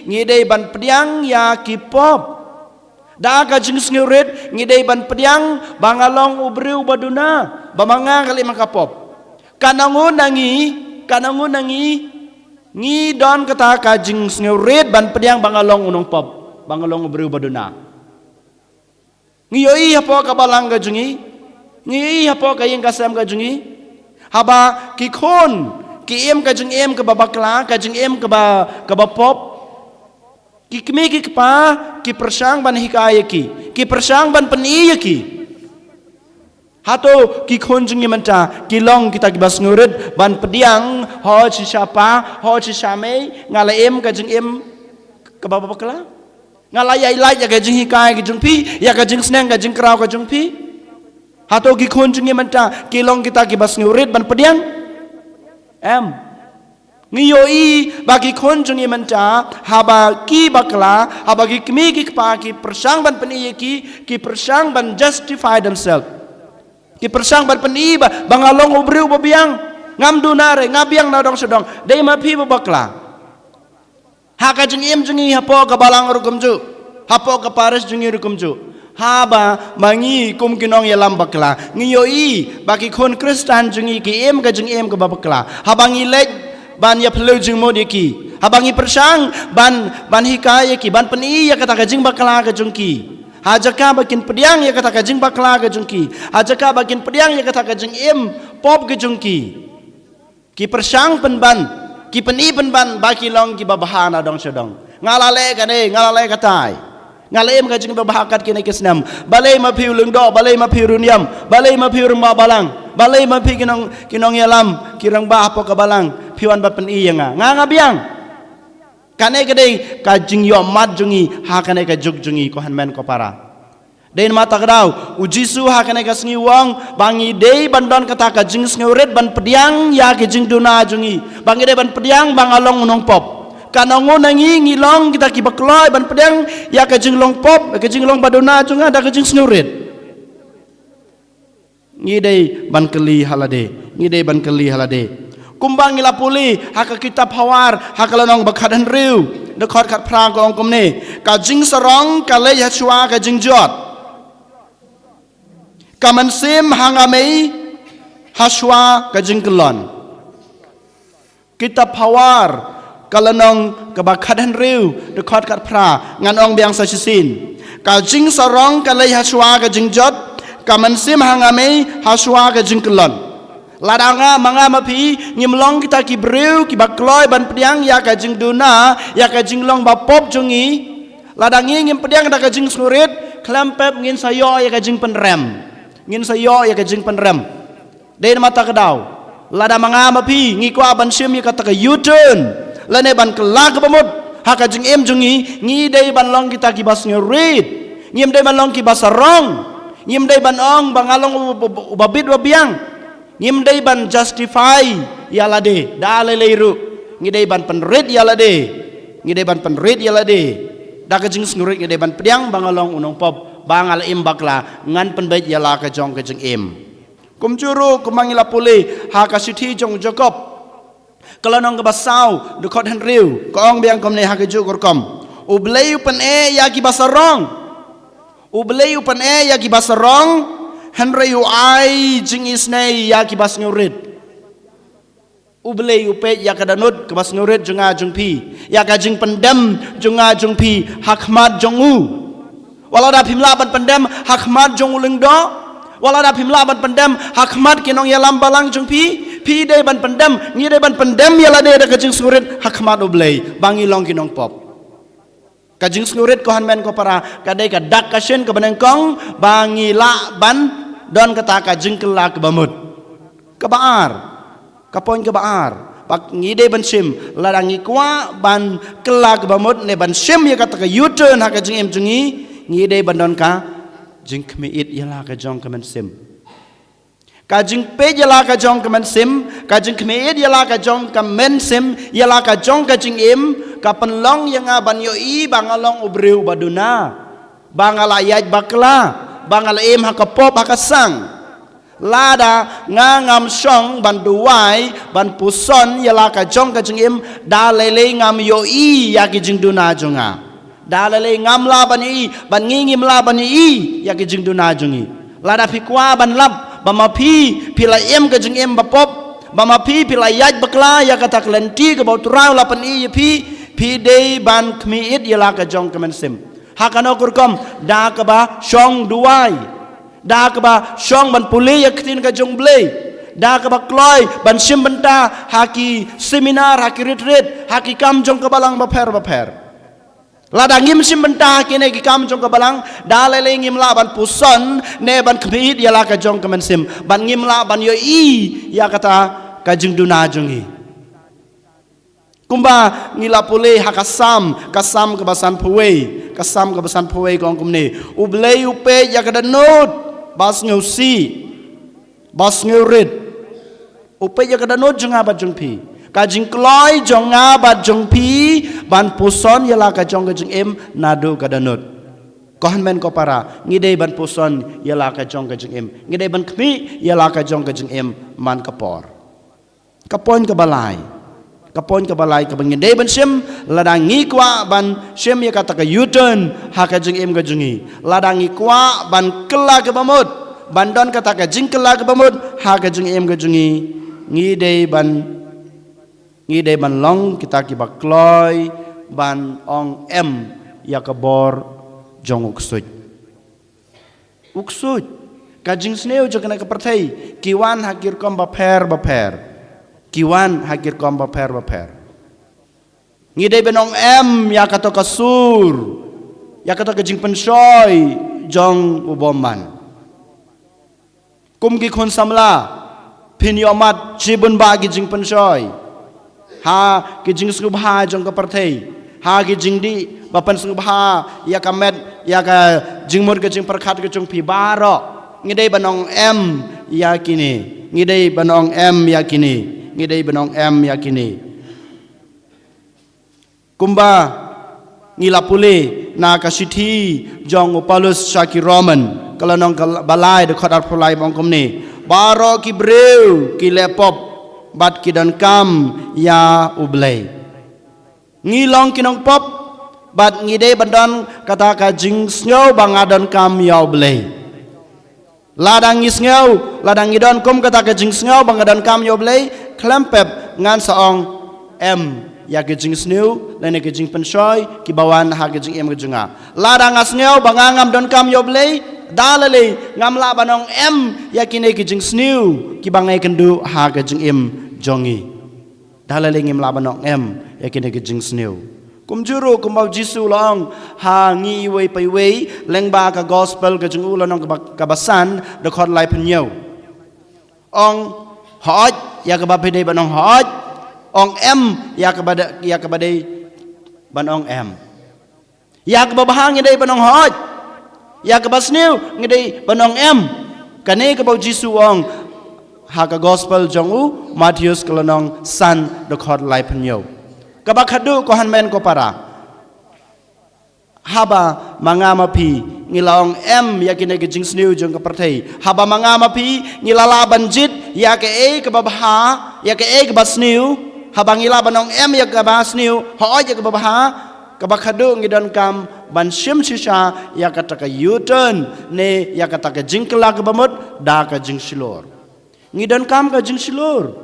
ngi dei ban pdiang ïa ki pop. Da ka jingsngewrit ngi dei ban pdiang ba nga long u briew ba duna, ba ma nga kali ma ka pop. Ka nongun na ngi, ka nongun na ngi, ngi don kata ka jingsngewrit ban pdiang ba nga long u nongpop, ba nga long u briew ba duna. Ngi ïohi hapoh ka balang ka jong ngi, ngi ïohi hapoh ka ïing ka sem ka jong ngi, haba ki khun ki im ka jingim kaba bakla, ka jingim kaba, kaba pop, ki kmie ki kpa ki pyrshang ban hikai ïa ki, ki pyrshang ban pyni ïa ki. Hato ki khun jong ngi mynta ki long kita kiba sngewrit ban pdiang, hooid shisha pa, hooid shisha mei, nga la im ka jingim kaba bakla? Nga la ïai lait ïa ka jinghikai ka jong phi, ïa ka jingsneng ka jingkraw ka jong phi? Hato ki khun jong ngi mynta ki long kita kiba sngewrit ban pdiang? Em. Ngi ïohi ba ki khun jong ngi mynta, haba ki bakla, haba ki kmie ki kpa ki pyrshang ban pyni ïa ki, ki pyrshang ban justify themselves. Ki pyrshang ban pyni ba, ba nga long u briew ba biang, ngam duna re, nga biang na dong sha dong. Dei ma phi ba bakla. Ha ka jingim jong ngi hapoh ka balang ruh kumjuh, hapoh ka parish jong ngi ruh kumjuh. Haba ma ngi kum ki nongïalam bakla, ngi ïohi ba ki khun Khristan jong ngi ki im ka jingim kaba bakla, haba ngi leit ban ïaphylliew jingmut ïa ki, haba ngi pyrshang ban, ban hikai ïa ki, ban pyni ïa kata ka jingbakla ka jong ki, ha jaka ba kin pdiang ïa kata ka jingbakla ka jong ki, ha jaka ba kin pdiang ïa kata ka jingim pop ka jong ki, ki pyrshang pynban, ki pyni pynban ba ki long kiba bha na dong sha dong. Nga la leh kane, nga la leh katai. Nga la im ka jingbha kat kine ki snem. Balei ma phi u lyngdoh, balei ma phi u rynïam, balei ma phi u rangbah balang, balei ma phi ki nong, ki nongïalam, ki rangbah hapoh ka balang, phi wan ban pyni ïa nga? Nga, nga biang. Kane ka dei ka jingïohmad jong ngi ha kane ka juk jong ngi, ko hynmen ko para. Dei namar kata ka daw u Jisu ha kane ka sngi u ong ba ngi dei ban don kata ka jingsngewrit ban pdiang ïa ki jingduna jong ngi, ba ngi dei ban pdiang ba nga long u nongpop. Ka nongun na ngi, ngi long kita kiba kloi ban pdiang ïa ka jinglong pop, ka jinglong ba duna jong nga da ka jingsngewrit? Ngi dei ban kylli ha lade, ngi dei ban kylli ha lade. Kumba ngi la pule ha ka kitab Hawar, ha ka lynnong ba khathynriew, dkhot khatphra ka ong kumne: Ka jingsarong ka leit hashwa ka jingjot, ka mynsiem ha nga mei hashwa ka jingkyllon. Kitab Hawar, Ka lynnong kaba khathynriew, dkhot khatphra, ngan ong biang sa shisien. Ka jingsarong ka leit hashwa ka jingjot, ka mynsiem ha nga mei hashwa ka jingkyllon. Lada nga, ma nga ma phi, ngim long kita ki briew kiba kloi ban pdiang ïa ka jingduna, ïa ka jinglong bapop jong ngi. Lada ngi ngim pdiang da ka jingsngewrit, khlem pep ngin sa ïoh ïa ka jingpynrem. Ngin sa ïoh ïa ka jingpynrem. Dei namar kata ka daw, lada ma nga ma phi ngi kwah ban shim ïa kata ka U-turn, lane ban kylla kaba mut ha ka jingim jong ngi, ngi dei ban long kita kiba sngewrit. Ngim dei ban long kiba sarong. Ngim dei ban ong ba nga long u, u, u, uba bit uba biang. Ngim dei ban justify ïa lade da lei lei ruh. Ngi dei ban pynrit ïa lade. Ngi dei ban pynrit ïa lade da ka jingsngewrit. Ngi dei ban pdiang ba nga long u nongpop, ba nga la im bakla, ngan pynbeit ïa la ka jong ka jingim. Kumjuh ruh kumba ngi la pule ha ka shithi jong u Jakob, ka lynnong kaba saw, dkhot hynriew, ka ong biang kumne ha kajuh ka rukom: U Blei u pyneh ïa kiba sarong. U Blei u pyneh ïa kiba sarong, hynrei u ai jingisynei ïa kiba sngewrit. U Blei u peit ïa ka dohnud kaba sngewrit jong nga jong phi, ïa ka jingpyndem jong nga jong phi ha khmat jong u. Wat lada phim lah ban pyndem ha khmat jong u lyngdoh, wat lada phim lah ban pyndem ha khmat ki nongïalam balang jong phi, phi dei ban pyndem, ngi dei ban pyndem ïa lade da ka jingsngewrit ha khmat U Blei, ba ngi long ki nongpop. Ka jingsngewrit, ko hynmen ko para, ka dei ka dak ka shin kaba nyngkong ba ngi lah ban don kata ka jingkylla kaba mut. Kaba ar, ka point kaba ar, ba ngi dei ban shim, lada ngi kwah ban kylla kaba mut ne ban shim ïa kata ka U-turn ha ka jingim jong ngi, ngi dei ban don ka jingkhmih ïa la ka jong ka mynsiem. Ka jingpeit ïa la ka jong ka mynsiem, ka jingkhmih ïa la ka jong ka mynsiem, ïa la ka jong ka jingim, ka pynlong ïa nga ban ïohi ba nga long u briew ba duna, ba nga la ïaid bakla, ba nga la im ha ka pop ha ka sang. Lada nga ngam shong ban duwai, ban puson ïa la ka jong ka jingim, da lei lei ngam ïohi ïa ki jingduna jong nga. Da lei lei ngam lah ban ïohi, ban ngi ngim lah ban ïohi ïa ki jingduna jong ngi. Lada phi kwah ban lap ba ma phi phi la im ka jingim bapop, ba ma phi phi la ïaid bakla ïa kata ka lynti kaba U Trai u la pyni ïa phi, phi dei ban khmih ïa la ka jong ka mynsiem. Ha kano ka rukom? Da kaba shong duwai, da kaba shong ban pule ïa ka ktien ka jong U Blei, da kaba kloi ban shim bynta ha ki seminar, ha ki retreat, ha ki kam jong ka balang bapher bapher. Lada ngim shim bynta ha kine ki kam jong ka balang, da lei lei ngim lah ban puson ne ban khmih ïa la ka jong ka mynsiem, ban ngim lah ban ïohi ïa kata ka jingduna jong ngi. Kumba ngi la pule ha ka Salm, ka Salm kaba sanphew wei, ka Salm kaba sanphew wei ka ong kumne: U Blei u peit ïa ka dohnud ba sngewsih, ba sngewrit. U peit ïa ka dohnud jong nga bad jong phi, ka jingkloi jong nga bad jong phi ban puson ïa la ka jong ka jingim naduh ka dohnud. Ko hynmen ko para, ngi dei ban puson ïa la ka jong ka jingim, ngi dei ban khmih ïa la ka jong ka jingim man ka por. Ka point kaba lai, ka point kaba lai kaba ngi dei ban shim, lada ngi kwah ban shim ïa kata ka U-turn ha ka jingim ka jong ngi, lada ngi kwah ban kylla kaba mut, ban don kata ka jingkylla kaba mut ha ka jingim ka jong ngi, ngi dei ban, ngi dei ban long kita kiba kloi ban ong em ïa ka bor jong u ksuid. U ksuid, ka jingsniew jong kane ka pyrthei, ki wan ha ki rukom bapher bapher. Ki wan ha ki rukom bapher bapher. Ngi dei ban ong em ïa kato ka sur, ïa kato ka jingpynshoi jong u bymman. Kum ki khun samla, phin ïohmad shibun bah ki jingpynshoi ha ki jingsngewbha jong ka pyrthei, ha ki jingdih ba pynsngewbha ïa ka met, ïa ka jingmut ka jingpyrkhat ka jong phi baroh. Ngi dei ban ong em ïa kine, ngi dei ban ong em ïa kine, ngi dei ban ong em ïa kine. Kumba ngi la pule na ka shithi jong u Paulus sha ki Roman, ka lynnong kaba lai, dkhot arphew lai, ba ong kumne: Baroh ki briew ki leh pop bad ki donkam ïa U Blei. Ngi long ki nongpop bad ngi dei ban don kata ka jingsngew ba nga donkam ïa U Blei. Lada ngi sngew, lada ngi don kum kata ka jingsngew ba nga donkam ïa U Blei, khlem pep ngan sa ong em ïa ki jingsniew lane ki jingpynshoi kiba wan ha ka jingim ka jong nga. Lada nga sngew ba nga ngam donkam ïa U Blei, da lei lei ngam lah ban ong em ïa kine ki jingsniew kiba nga ïakynduh ha ka jingim jong ngi. Da lei lei ngim lah ban ong em ïa kine ki jingsniew. Kumjuh ruh kumba U Jisu u la ong ha Ngi iwei pa iwei, lyngba ka gospel ka jong u lynnong kaba, kaba san, dkhot laiphew hynñiew. Ong hooid ïa kaba phi dei ban ong hooid. Ong em ïa kaba de, ïa kaba dei ban ong em. Ïa kaba bha ngi dei ban ong hooid. Ïa kaba sniew ngi dei ban ong em. Kane kaba U Jisu u ong ha ka gospel jong u Mathaios ka lynnong san, dkhot laiphew hynñiew. Kaba khadduh, ko hynmen ko para, haba ma nga ma phi ngi la ong em ïa kine ki jingsniew jong ka pyrthei, haba ma nga ma phi ngi la lah ban jied ïa kaei kaba bha, ïa kaei kaba sniew, haba ngi lah ban ong em ïa kaba sniew, hooid ïa kaba bha, kaba khadduh ngi donkam ban shim shisha ïa kata ka U-turn ne ïa kata ka jingkylla kaba mut da ka jingshlur. Ngi donkam ka jingshlur.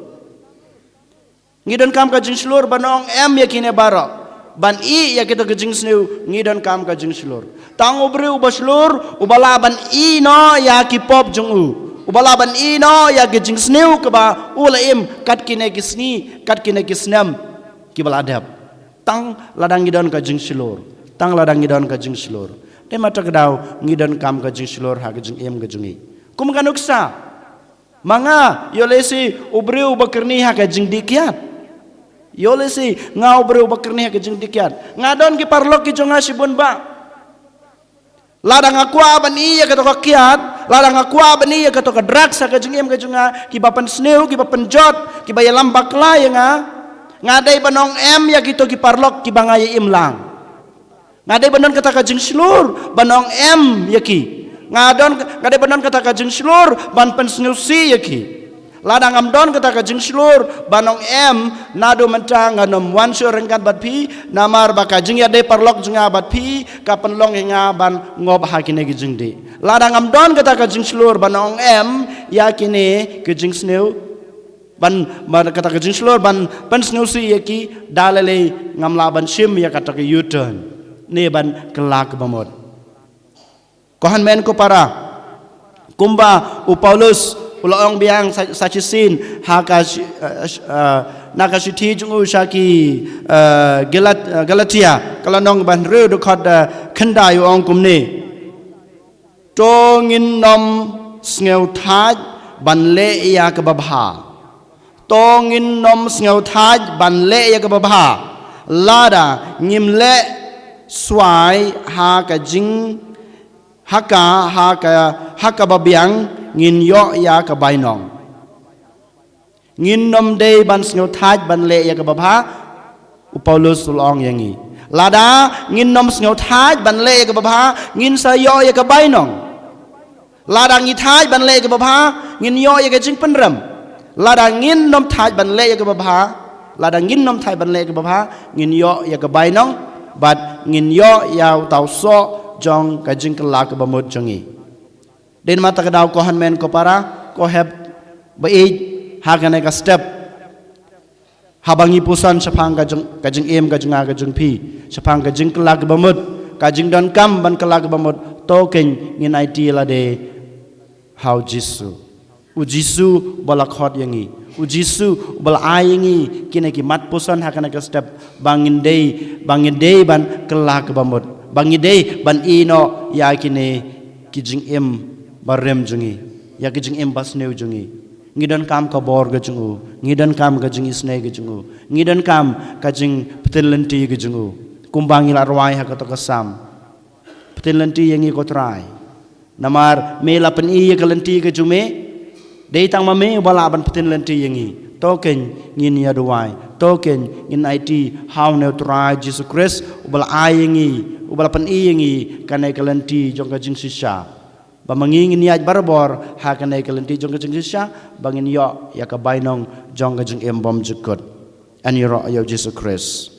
Ngi donkam ka jingshlur ban ong em ïa kine baroh. Ban ïeh ïa kita ki jingsniew, ngi donkam ka jingshlur. Tang u briew uba shlur uba lah ban ïeh noh ïa ki pop jong u, uba lah ban ïeh noh ïa ki jingsniew kiba u la im kat kine ki sngi, kat kine ki snem kiba la dep. Tang lada ngi don ka jingshlur. Tang lada ngi don ka jingshlur. Te mynta ka daw ngi donkam ka jingshlur ha ka jingim ka jong ngi. Kum ka nuksa, ma nga, ïoh lehse u briew uba kyrni ha ka jingdih kiad. Ïoh lehse nga u briew uba kyrni ha ka jingdih kiad. Nga don ki paralok ki jong nga shibun bah. Lada nga kwah ban ïeh ïa kato ka kiad, lada nga kwah ban ïeh ïa kato ka drugs ha ka jingim ka jong nga, kiba pynsniew, kiba pynjot, kiba ïalam bakla ïa nga, nga dei ban ong em ïa kito ki paralok kiba nga ïa im lang. Nga dei ban don kata ka jingshlur ban ong em ïa ki. Nga don, nga dei ban don kata ka jingshlur ban pynsngewsih ïa ki. Lada ngam don kata ka jingshlur ban ong em, naduh mynta ngan ym wan shuh ryngkat bad phi, namar ba ka jingïadei paralok jong nga bad phi ka pynlong ïa nga ban ngop ha kine ki jingdih. Lada ngam don kata ka jingshlur ban ong em ïa kine ki jingsniew, ban, ban kata ka jingshlur ban pynsngewsih ïa ki, da lei lei ngam lah ban shim ïa kata ka U-turn ne ban kylla kaba mut. Ko hynmen ko para, kumba u Paulus u la ong biang sa, sa shisien ha ka shi-, eh, sh-, eh, na ka shithi jong u sha ki, eh, Galat-, eh, Galatia, ka lynnong ba hynriew, dkhot, eh, khyndai, u ong kumne: To ngin ym sngewthait ban leh ïa kaba bha. To ngin ym sngewthait ban leh ïa kaba bha. Lada ngim leh swai ha ka jing, ha ka, ha ka, ha kaba biang, ngin ïoh ïa ka bainong. Ngin ym dei ban sngewthait ban leh ïa kaba bha, u Paulus u la ong ïa ngi. Lada ngin ym sngewthait ban leh ïa kaba bha, ngin sa ïoh ïa ka bainong. Lada ngi thait ban leh ïa kaba bha, ngin ïoh ïa ka jingpynrem. Lada ngin ym thait ban leh ïa kaba bha, lada ngin ym thait ban leh ïa kaba bha, ngin ïoh ïa ka bainong, bad ngin ïoh ïa uta u soh jong ka jingkylla kaba mut jong ngi. Dei namar kata ka daw ko hynmen ko para, ko hep ba ïeit ha kane ka step. Haba ngi puson shaphang ka jing, ka jingim ka jong nga ka jong phi, shaphang ka jingkylla kaba mut, ka jingdonkam ban kylla kaba mut, to kein ngin aiti lade ha u Jisu. U Jisu uba la khot ïa ngi. U Jisu uba la ai ïa ngi kine ki mat puson ha kane ka step, ba ngin dei, ba ngin dei ban kylla kaba mut, ba ngin dei ban ïeh noh ïa kine ki jingim barim jong ngi, ïa ki jingim basniew jong ngi. Ngi donkam ka bor ka jong u, ngi donkam ka jingisynei ka jong u, ngi donkam ka jingpyntip lynti ka jong u. Kumba ngi la rwai ha kato ka Salm, pyntip lynti ïa ngi ko Trai. Namar me la pyni ïa ka lynti ka jong me. Dei tang ma me uba lah ban pyntip lynti ïa ngi. To kein ngin ïa duwai, to kein ngin aiti ha une u Trai Jisu Khrist uba la ai ïa ngi, uba la pyni ïa ngi kane ka lynti jong ka jingshisha. Ba ma ngi ngin ïaid barabor ha kane ka lynti jong ka jingshisha, ba ngin ïoh ïa ka bainong jong ka jingim bymjukut. Yn ïaroh ïa u Jisu Khrist.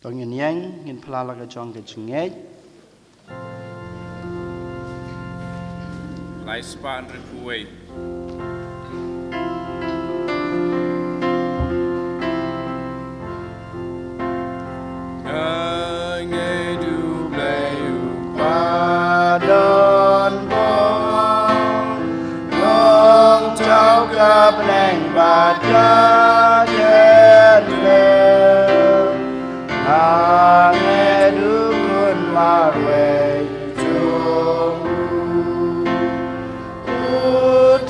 To ngin ïeng, ngin phla la ka jong ka jingngeit. Lai spah hynriewphew wei. Nga ngeit U Blei U Kpa don bor, long thaw ka bneng bad ka kyrteng. Nga ngeit U Khun marwei jong U, U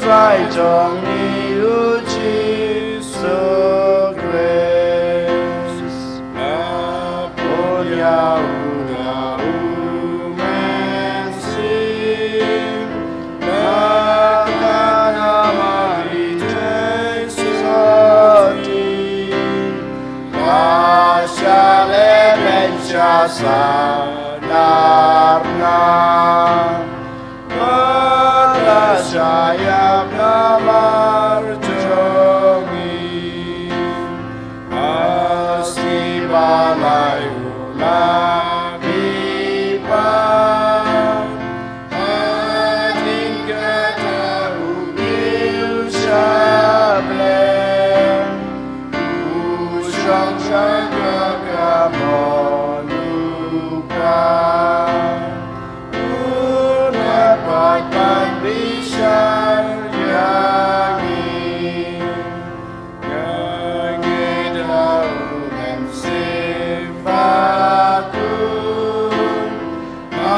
Trai jong ngi U Jisu Khrist. Nga bun ïa U da U Mynsiem, na ka Mari Theisotti, ka shah leh beiñ sha saw darkar, ka la shah ïap namar jong ngi. Ha sngi ba lai U la mihpat, hadien kata U kiew shablem, U shong sha ka kamon U Kpa. Un wan pat ban bishar ïa ngi. Nga ngeit ha U Mynsiem Bakhuid, ha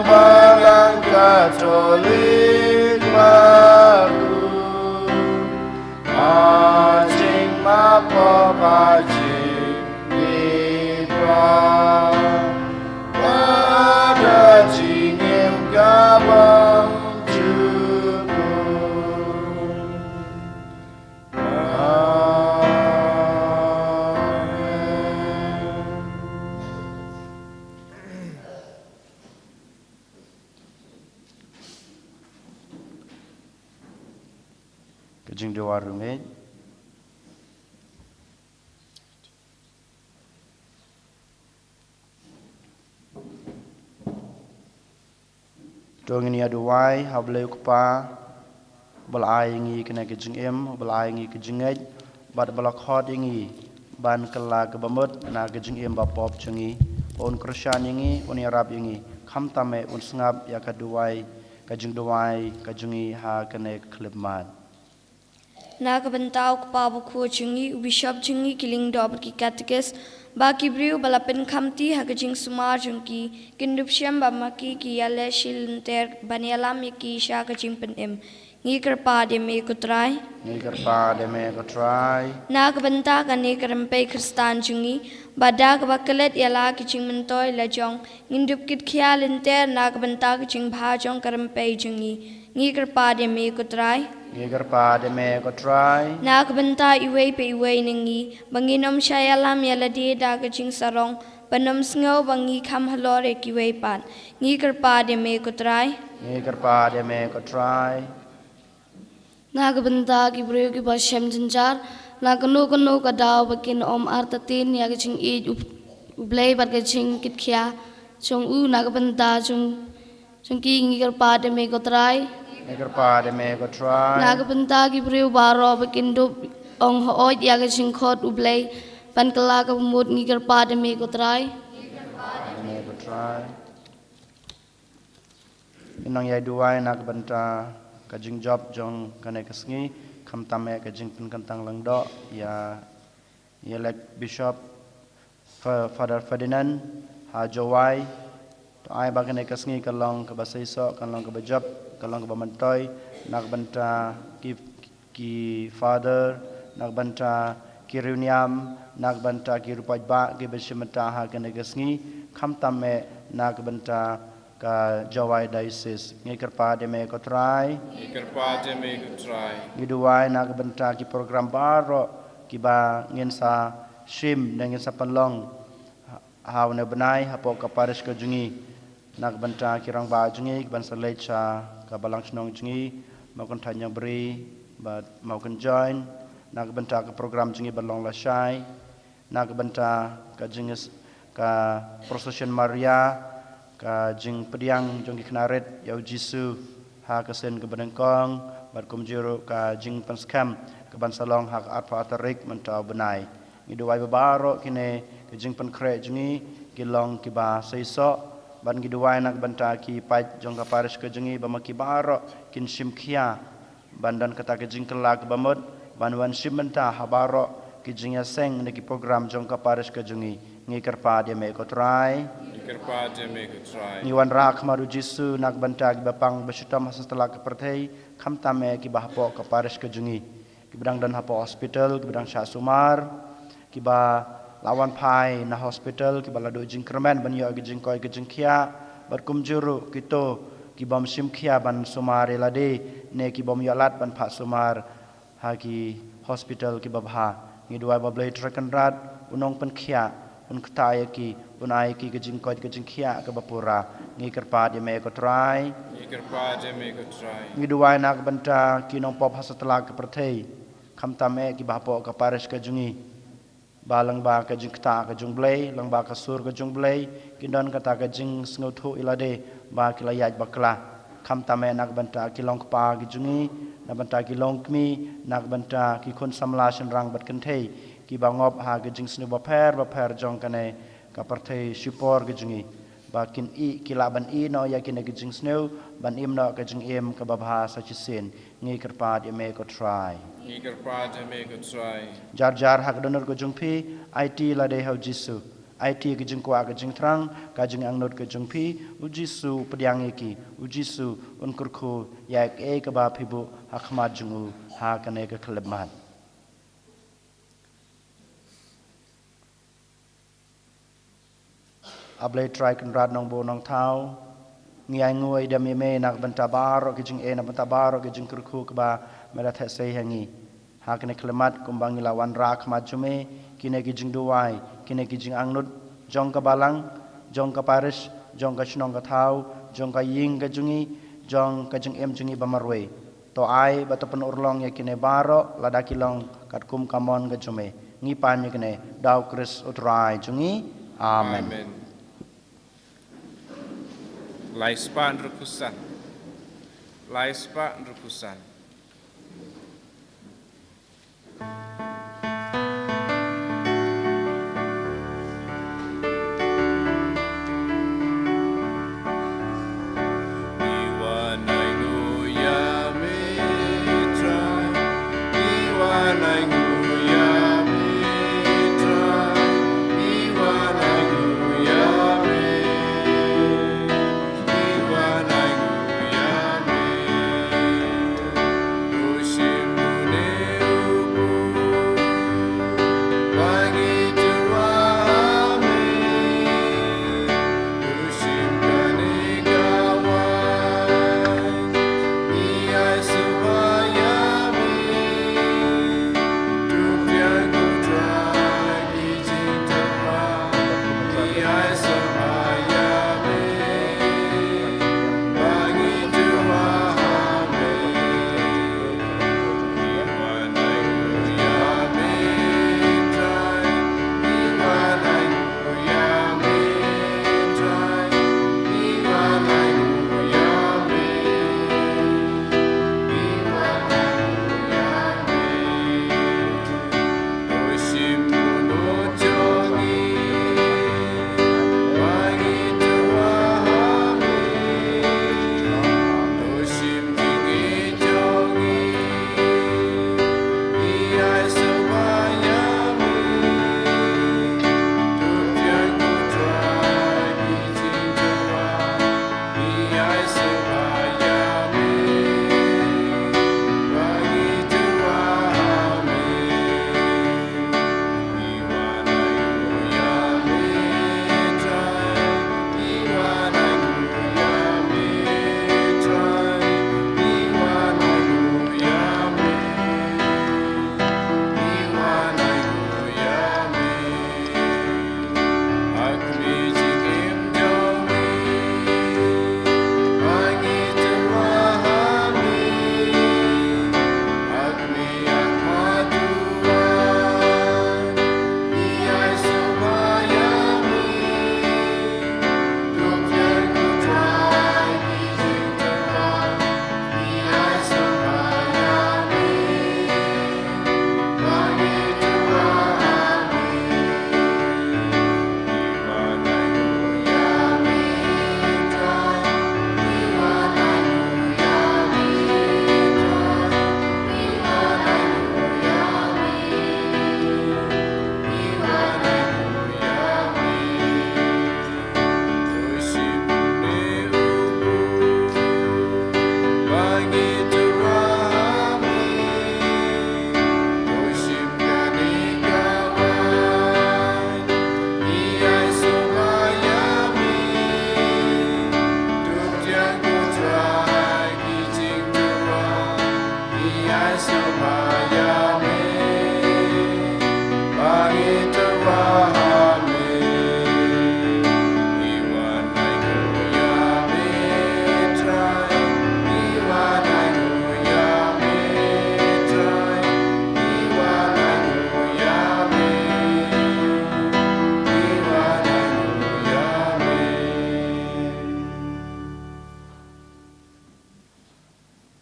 Balang Katholik bakhuid, ha jingmap pop, ha jingmihpat, bad ha jingim kabym jukut. Amen. Ka jingduwai rungeit. To ngin ïa duwai ha U Blei U Kpa, uba la ai ïa ngi kane ka jingim, uba la ai ïa ngi ka jingngeit, bad uba la khot ïa ngi ban kylla kaba mut na ka jingim ba pop jong ngi. Un kyrshan ïa ngi, un ïarap ïa ngi, khamtam eh un sngap ïa ka duwai, ka jingduwai ka jong ngi ha kane ka khyllipmat. Na ka bynta U Kpa Bakhuid jong ngi, u Bishop jong ngi, ki Lyngdoh bad ki Katekist, bad ki briew ba la pynkhamti ha ka jingsumar jong ki, kin dup shem ba ma ki ki ïaleh shi lynter ban ïalam ïa ki sha ka jingpynim. Ngi kyrpad ïa me ko Trai. Ngi kyrpad ïa me ko Trai. Na ka bynta kane ka rympei Khristan jong ngi, ba da kaba klet ïa la ki jingmyntoi la jong, ngin dup kitkhia lynter na ka bynta ka jingbha jong ka rympei jong ngi. Ngi kyrpad ïa me ko Trai. Ngi kyrpad ïa me ko Trai. Na ka bynta iwei pa iwei na ngi, ba ngin ym shah ïalam ïa lade da ka jingsarong, ban ym sngew ba ngi kham halor ïa kiwei pat. Ngi kyrpad ïa me ko Trai. Ngi kyrpad ïa me ko Trai. Na ka bynta ki briew kiba shem jynjar, na kano kano ka daw ba kin ym artatien ïa ka jingïeit U, U Blei bad ka jingkitkhia jong u, na ka bynta jong, jong ki ngi kyrpad ïa me ko Trai. Ngi kyrpad ïa me ko Trai. Na ka bynta ki briew baroh ba kin dup ong hooid ïa ka jingkhot U Blei ban kylla kaba mut, ngi kyrpad ïa me ko Trai. Ïa me ko Trai. Ngin nang ïa duwai na ka bynta ka jingjop jong kane ka sngi, khamtam eh ka jingpynkyntang lyngdoh ïa, ïa elect Bishop Fa-, Father Ferdinand ha Jowai. To ai ba kane ka sngi kan long kaba seisoh, kan long kaba jop, kan long kaba myntoi na ka bynta ki ki Father, na ka bynta ki riewniam, na ka bynta ki riewpaidbah kiba shim bynta ha kane ka sngi, khamtam eh na ka bynta ka Jowai Diocese. Ngi kyrpad ïa me ko Trai. Ngi kyrpad ïa me ko Trai. Ngi duwai na ka bynta ki program baroh kiba ngin sa shim ne ngin sa pynlong ha une u bnai hapoh ka parish ka jong ngi. Na ka bynta ki rangbah jong ngi kiban sa leit sha ka balang shnong jong ngi, Mawkynthei Niangri bad Mawkynjoin. Na ka bynta ka program jong ngi ban long lashai, Na ka bynta ka jing, ka procession Maria, ka jingpdiang jong ki khynnah rit ïa u Jisu ha ka sien kaba nyngkong, bad kumjuh ruh ka jingpynskhem kaban sa long ha ka arphew tarik mynta u bnai. Ngi duwai ba baroh kine ki jingpynkhreh jong ngi ki long kiba seisoh, bad ngi duwai na ka bynta ki paid jong ka parish ka jong ngi ba ma ki baroh kin shim khia ban don kata ka jingkylla kaba mut, ban wan shim bynta ha baroh ki jingïaseng ne ki program jong ka parish ka jong ngi. Ngi kyrpad ïa me ko Trai. Ngi kyrpad ïa me ko Trai. Ngi wanrah khmat u Jisu na ka bynta kiba pang ba shitom ha satlak ka pyrthei, khamtam eh kiba hapoh ka parish ka jong ngi, kiba dang don hapoh hospital, kiba dang shah sumar, kiba la wan phai na hospital, kiba la duh jingkyrmen ban ïoh ki jingkoit ki jingkhiah, bad kumjuh ruh kito kibym shim khia ban sumar ïa lade ne kibym ïoh lad ban phah sumar ha ki hospital kiba bha. Ngi duwai ba Blei Trai Kynrad un ong pynkhiah, un ktah ïa ki, un ai ïa ki ka jingkoit ka jingkhiah kaba pura. Ngi kyrpad ïa me ko Trai. Ngi kyrpad ïa me ko Trai. Ngi duwai na ka bynta ki nongpop ha satlak ka pyrthei, khamtam eh kiba hapoh ka parish ka jong ngi, ba lyngba ka jingktah ka jong u Blei, lyngba ka sur ka jong u Blei, kin don kata ka jingsngewthuh ïa lade ba ki la ïaid bakla. Khamtam eh na ka bynta ki long kpa ki jong ngi, na bynta ki long kmie, na ka bynta ki khun samla shynrang bad kynthei kiba ngop ha ka jingsniew bapher bapher jong kane ka pyrthei shipor ka jong ngi, ba kin ïeh, ki lah ban ïeh noh ïa kine ki jingsniew, ban im noh ka jingim kaba bha sa shisien. Ngi kyrpad ïa me ko Trai. Ngi kyrpad ïa me ko Trai. Jar jar ha ka dohnud ka jong phi, aiti lade ha u Jisu. Aiti ka jingkwah ka jingthrang, ka jingangnud ka jong phi, u Jisu u pdiang ïa ki, u Jisu un kyrkhu ïa kaei kaba phi buh ha khmat jong u ha kane ka khyllipmat. A Blei Trai Kynrad Nongbuh Nongthaw, ngi ainguh ïa me na ka bynta baroh ki jingeh, na ka bynta baroh ki jingkyrkhu kiba me la theh sei ha ngi. Ha kane ka khyllipmat kumba ngi la wanrah khmat jong me, kine ki jingduwai, kine ki jingangnud jong ka balang, jong ka parish, jong ka shnong ka thaw, jong ka ïing ka jong ngi, jong ka jingim jong ngi ba marwei. To ai ba to pynurlong ïa kine baroh lada ki long katkum ka mon ka jong me. Ngi pan ïa kine da u Khrist u Trai jong ngi. Amen. Amen. Lai spah hynriewphew san. Lai spah hynriewphew san.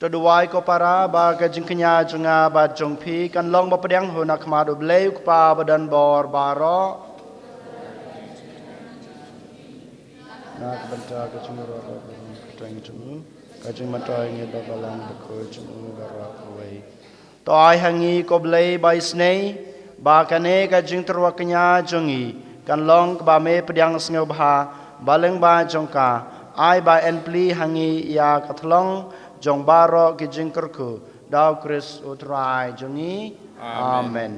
Duwai ko para ba ka jingkñia jong nga bad jong phi kan long ba pdiang hun ha khmat U Blei U Kpa badonbor baroh. Na ka bynta ka jingïarap bad ka jingmyntoi jong U, ka jingmyntoi ïa ngi ba ka long bakhuid jong U baroh kawei. To ai ha ngi ko Blei ba isynei, ba kane ka jingtyrwa kñia jong ngi kan long kaba me pdiang sngewbha ba lyngba jong ka, ai ba en pli ha ngi ïa ka thlong jong baroh ki jingkyrkhu, da U Khrist U Trai jong ngi. Amen. Amen.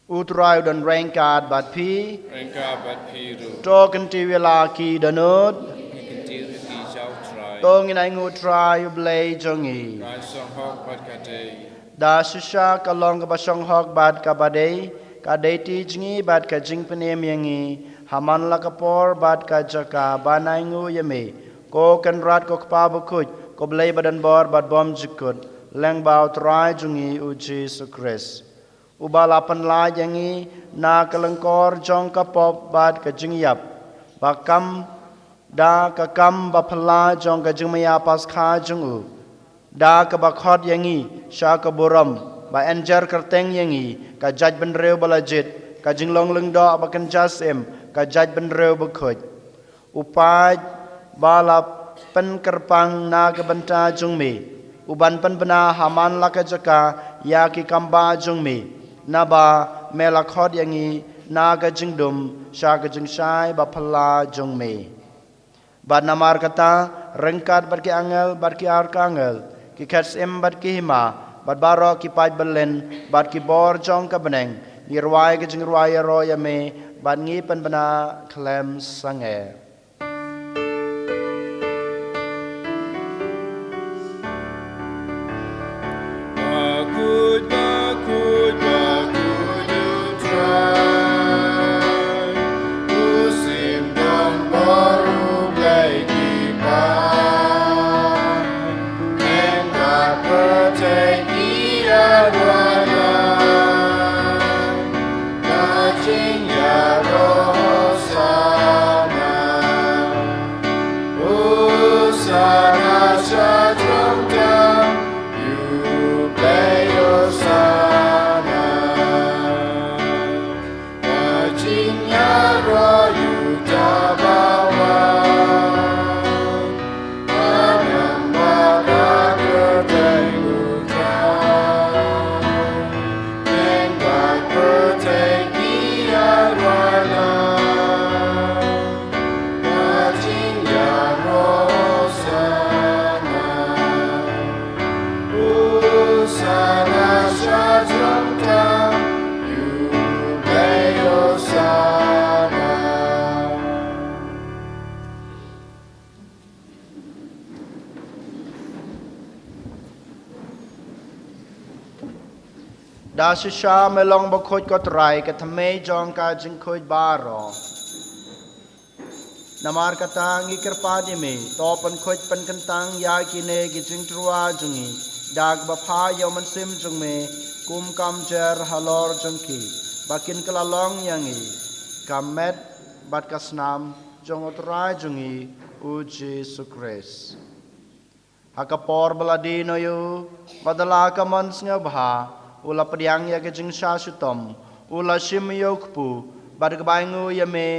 U Trai u don ryngkat bad phi. Ryngkat bad phi ruh. To kyntiew ïa la ki dohnud. Ngin kyntiew ïa ki sha U Trai. To ngin ainguh U Trai U Blei jong ngi. Ka shong hok bad ka dei. Da shisha ka long kaba shong hok bad kaba dei, ka dei ti jong ngi bad ka jingpynim ïa ngi, ha man la ka por bad ka jaka ban ainguh ïa me, ko Kynrad ko Kpa bakhuid, ko Blei badonbor bad bymjukut, lyngba U Trai jong ngi U Jisu Khrist. Uba la pynlait ïa ngi na ka lyngkor jong ka pop bad ka jingïap, ba kam, da ka kam ba phylla jong ka jingmaïa Paskha jong U, da kaba khot ïa ngi sha ka burom, ba en jer kyrteng ïa ngi ka jaitbynriew ba la jied, ka jinglong lyngdoh ba kynja syiem, ka jaitbynriew bakhuid. U paid ba la pynkyrpang na ka bynta jong me, u ban pynbna ha man la ka jaka ïa ki kambah jong me, naba me la khot ïa ngi na ka jingdum sha ka jingshai ba phylla jong me. Bad namar kata, ryngkat bad ki angel bad ki archangel, ki khet syiem bad ki hima, bad baroh ki paid byllien bad ki bor jong ka bneng, ngi rwai ka jingrwai ïaroh ïa me, bad ngi pynbna khlem sangeh. Bakhuid, bakhuid, bakhuid U Trai, u sim don bor U Blei ki paid. Ïeng bad pyrthei ki ïaroh ïa u. Ka jingïaroh Hosana. Hosana sha jrong tam, ïa U Blei Hosana. Ka jingïaroh ïa uta ba wan. Ka nam bad ka kyrteng U Trai. Ïeng bad pyrthei ki ïaroh ïa u. Ka jingïaroh Hosana. Hosana sha jrong tam, ïa U Blei Hosana. Da shisha me long bakhuid ko Trai, ka thymmei jong ka jingkhuid baroh. Namar kata ngi kyrpad ïa me, to pynkhuid pynkyntang ïa kine ki jingtyrwa jong ngi da kaba phah ïa U Mynsiem jong me, kum ka mjer halor jong ki, ba kin kylla long ïa ngi ka met bad ka snam jong U Trai jong ngi U Jisu Khrist. Ha ka por ba la die noh ïa u, bad da la ka mon sngewbha, u la pdiang ïa ka jingshah shitom, u la shim ïa u kpu, bad da kaba ainguh ïa me,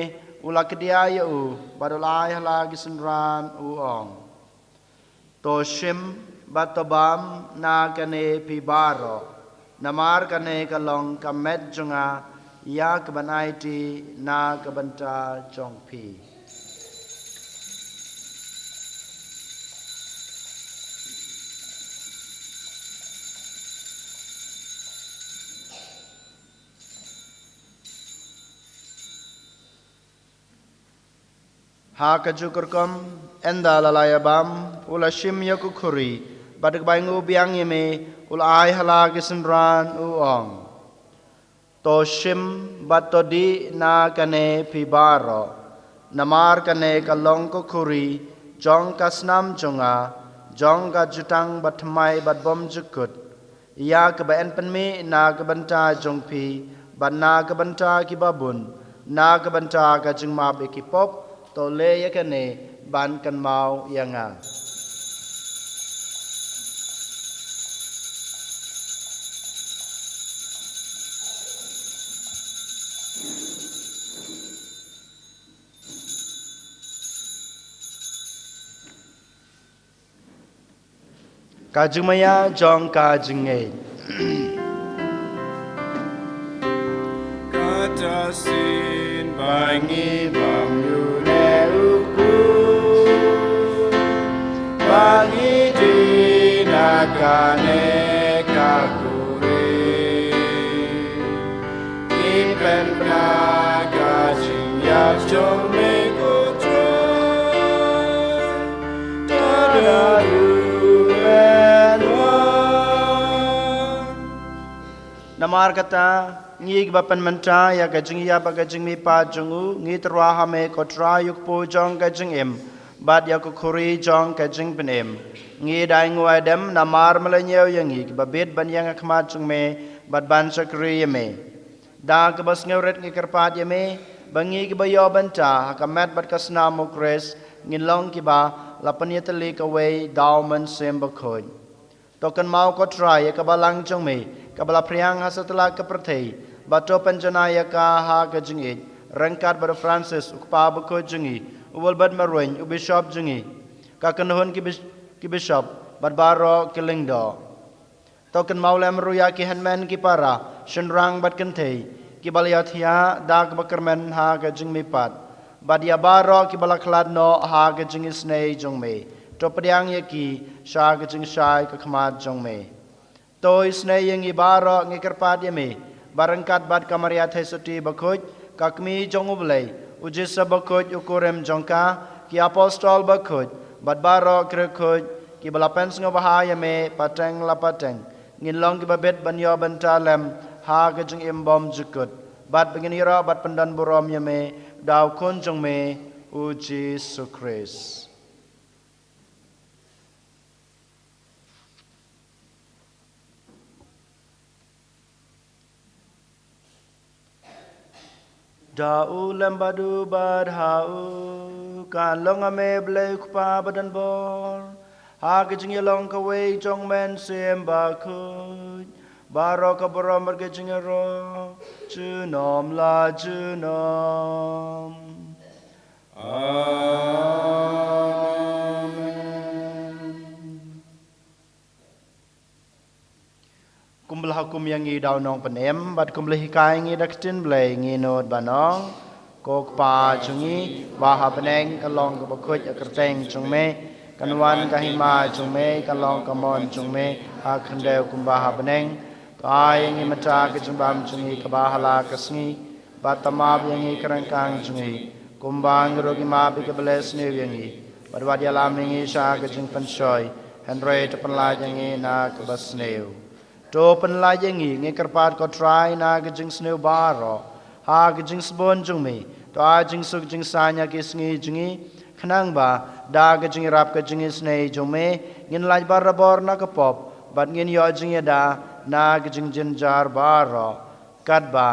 u la kdiah ïa u, bad u la ai ha la ki synran, u ong: To shim bad to bam na kane phi baroh, namar kane ka long ka met jong nga, ïa kaban aiti na ka bynta jong phi. Ha kajuh ka rukom, ynda la la ïa bam, u la shim ïa ka khuri, bad da kaba ainguh biang ïa me, u la ai ha la ki synran, u ong: To shim bad to dih na kane phi baroh, namar kane ka long ka khuri jong ka snam jong nga, jong ka jutang bathymmai bad bymjukut, ïa kaba yn pynmih na ka bynta jong phi bad na ka bynta kiba bun, Na ka bynta ka jingmap ïa ki pop, to leh ïa kane ban kynmaw ïa nga. Ka jingmaïa jong ka jingngeit. Kata shisien ba ngi bam ïa une u kpu, ba ngi die na kane ka khuri. Ngi pynbna ka jingïap jong me ko Trai, tang haduh mynwan. Namar kata, ngi kiba pynmynta ïa ka jingïap bad ka jingmihpat jong u, ngi tyrwa ha me ko Trai ïa u kpu jong ka jingim bad ïa ka khuri jong ka jingpynim. Ngi dei nguh ïa me namar me la ñiew ïa ngi kiba bit ban ïeng ha khmat jong me bad ban shakri ïa me. Da kaba sngewrit ngi kyrpad ïa me ba ngi kiba ïoh bynta ha ka met bad ka snam u Khrist ngin long kiba la pynïatylli kawei da u Mynsiem Bakhuid. To kynmaw ko Trai ïa ka balang jong me kaba la phriang ha satlak ka pyrthei, bad to pynjanai ïa ka ha ka jingïeit ryngkat bad u Francis u kpa bakhuid jong ngi, u Wilbert Marwein u bishop jong ngi, ka kynhun ki bis-, ki bishop bad baroh ki lyngdoh. To kynmaw lem ruh ïa ki hynmen ki para, shynrang bad kynthei, kiba la ïathiah da kaba kyrmen ha ka jingmihpat, bad ïa baroh kiba la khlad noh ha ka jingisynei jong me. To pdiang ïa ki sha ka jingshai ka khmat jong me. To isynei ïa ngi baroh ngi kyrpad ïa me, ba ryngkat bad ka Maria Theisotti bakhuid, ka kmie jong u Blei, u Joseph bakhuid u kurim jong ka, ki apostol bakhuid, bad baroh ki riewkhuid kiba la pynsngewbha ïa me pateng la pateng, ngin long kiba bit ban ïoh bynta lem ha ka jingim bymjukut, bad ba ngin ïaroh bad pyndonburom ïa me da u Khun jong me, u Jisu Khrist. Da u lem bad u bad ha u, kan long ha me Blei u Kpa badonbor, ha ka jingïalong kawei jong u Mynsiem Bakhuid, baroh ka burom bad ka jingïaroh, junom la junom. Amen. Kumba la hukum ïa ngi da u Nongpynim, bad kumba la hikai ïa ngi da ka ktien Blei, ngin nud ban ong: Ko Kpa jong ngi ba ha bneng, kan long kaba khuid ïa ka kyrteng jong me, kan wan ka hima jong me, kan long ka mon jong me ha ka khyndew kumba ha bneng. To ai ïa ngi mynta ka jingbam jong ngi kaba ha la ka sngi, bad to map ïa ngi ki ryngkang jong ngi, kumba ngi ruh ngi map ïa kiba leh sniew ïa ngi, bad wat ïalam ïa ngi sha ka jingpynshoi, hynrei to pynlait ïa ngi na kaba sniew. To pynlait ïa ngi, ngi kyrpad ko Trai, na ka jingsniew baroh, ha ka jingsbun jong me, to ai jingsuk jingsaiñ ha ki sngi jong ngi, khnang ba da ka jingïarap ka jingisynei jong me, ngin lait barabor na ka pop, bad ngin ïoh jingïada na ka jingjynjar baroh, katba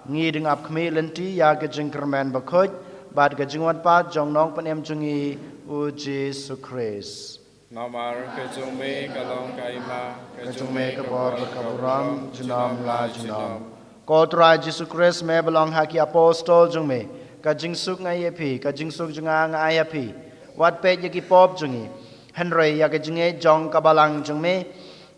ngi dang ap khmih lynti ïa ka jingkyrmen bakhuid bad ka jingwan pat jong u Nongpynim jong ngi, u Jisu Khrist. Namar ka jong me ka long ka hima, ka jong me ka bor bad ka burom, junom la junom. Ko Trai Jisu Khrist, me ba la ong ha ki apostol jong me: Ka jingsuk nga ai ïa phi, ka jingsuk jong nga nga ai ïa phi. Wat peit ïa ki pop jong ngi, hynrei ïa ka jingngeit jong ka balang jong me.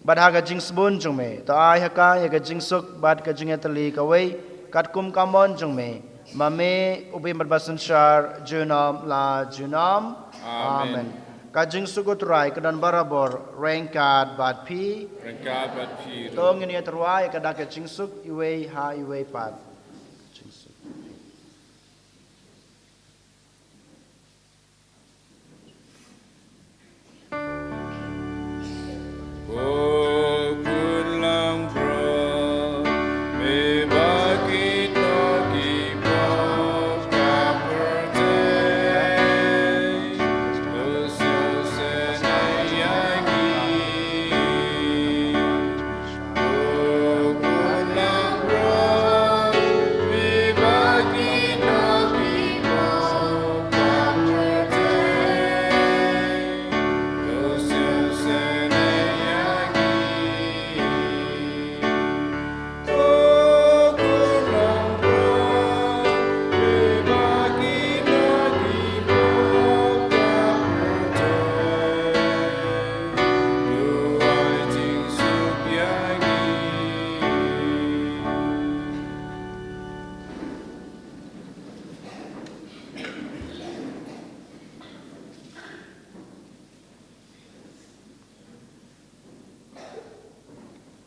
Bad ha ka jingsbun jong me, to ai ha ka ïa ka jingsuk bad ka jingïatylli kawei, katkum ka mon jong me, ma me, u bym bad ba synshar, junom la junom. Amen. Amen. Ka jingsuk u Trai kan don barabor ryngkat bad phi. Ryngkat bad phi ruh. To ngin ïa tyrwa ïa ka da ka jingsuk iwei ha iwei pat. Jingsuk.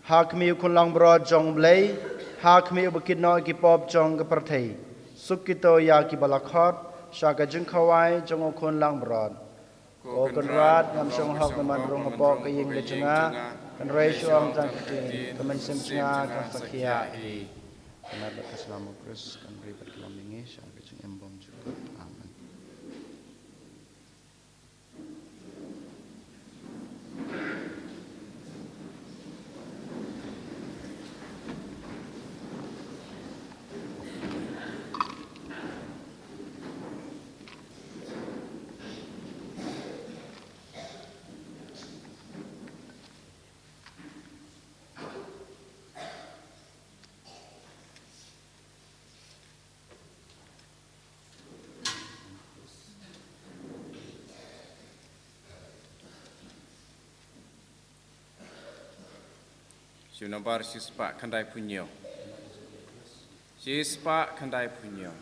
Ha khmih u khun langbrot jong U Blei, ha khmih uba kit noh ïa ki pop jong ka pyrthei. Suk kito ïa kiba la khot sha ka jingkhawai jong u khun langbrot. Ko Kynrad, ngam shong hok namar rung hapoh ka ïing ka jong nga, hynrei shu ong tang ka ktien, ka mynsiem jong nga kan sa khia hi. Ka met bad ka snam U Khrist kan ri bad ka long ïa ngi sha ka jingim bymjukut. Amen. Shu nambar shispah khyndai phew hynñiew. Shispah khyndai phew hynñiew.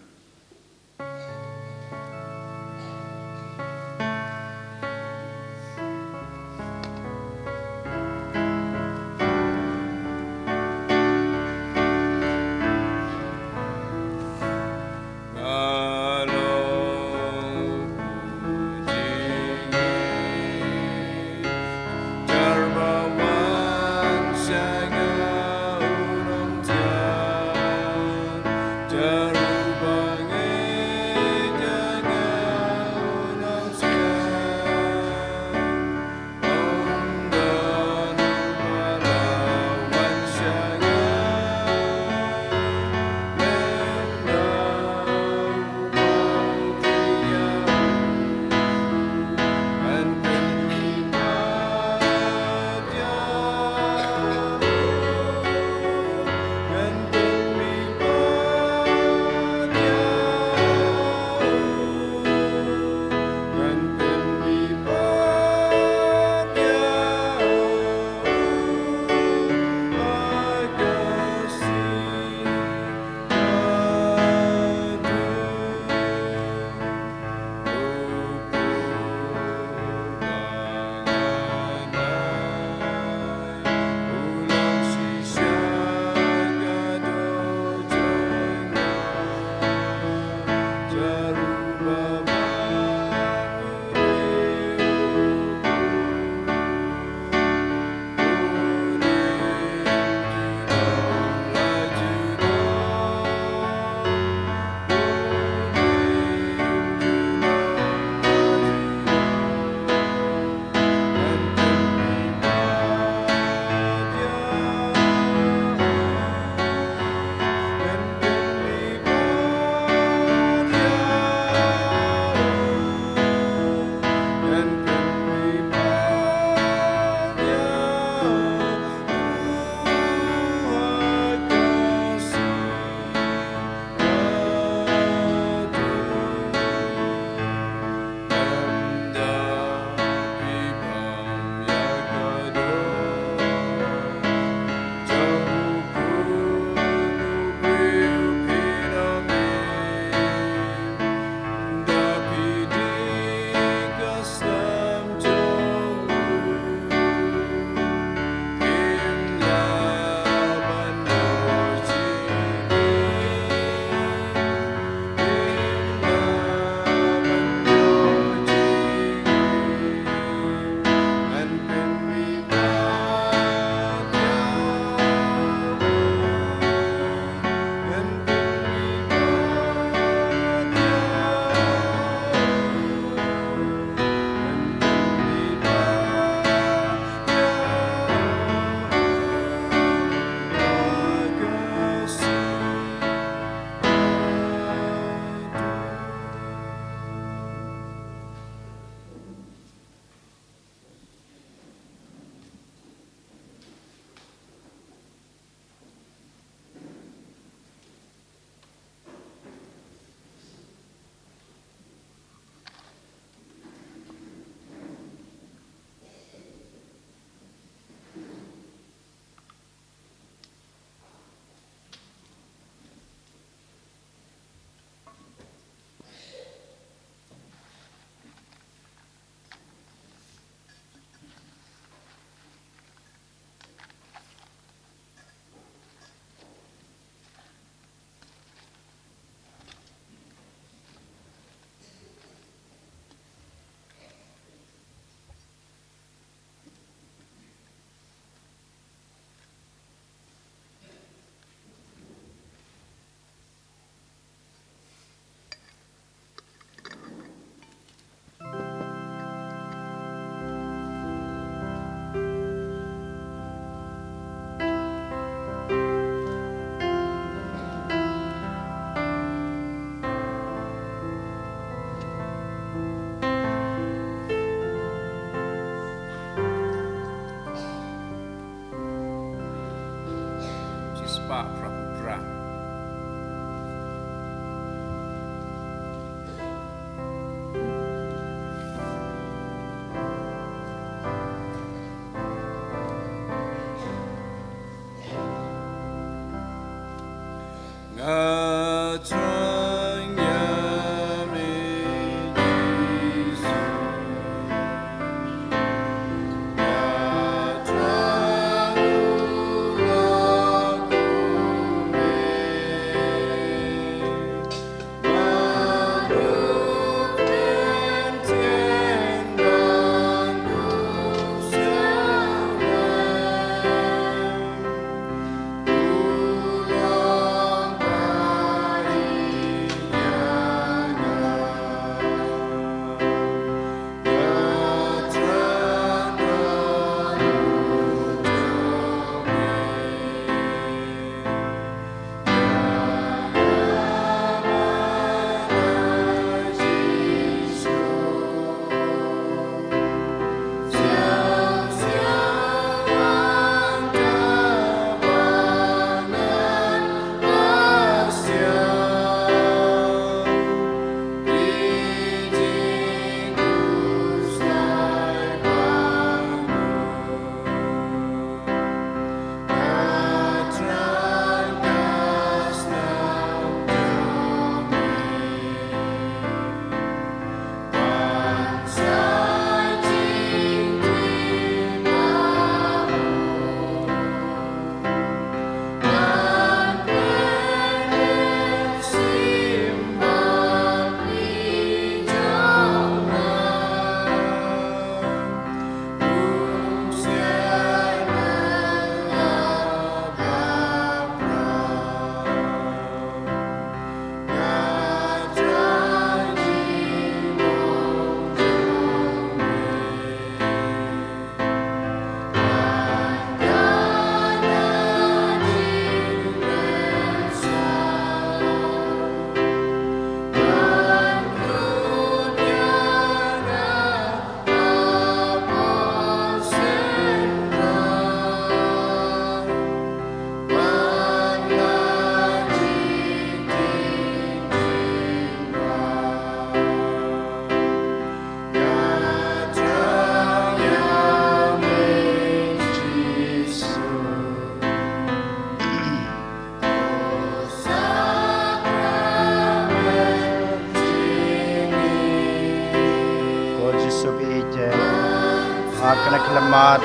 Prabhu pra. Nga thrang ïa me, Jisu. Nga thrang u lok u me. Ko Jisu ba ïeit, ha kane ka khyllipmat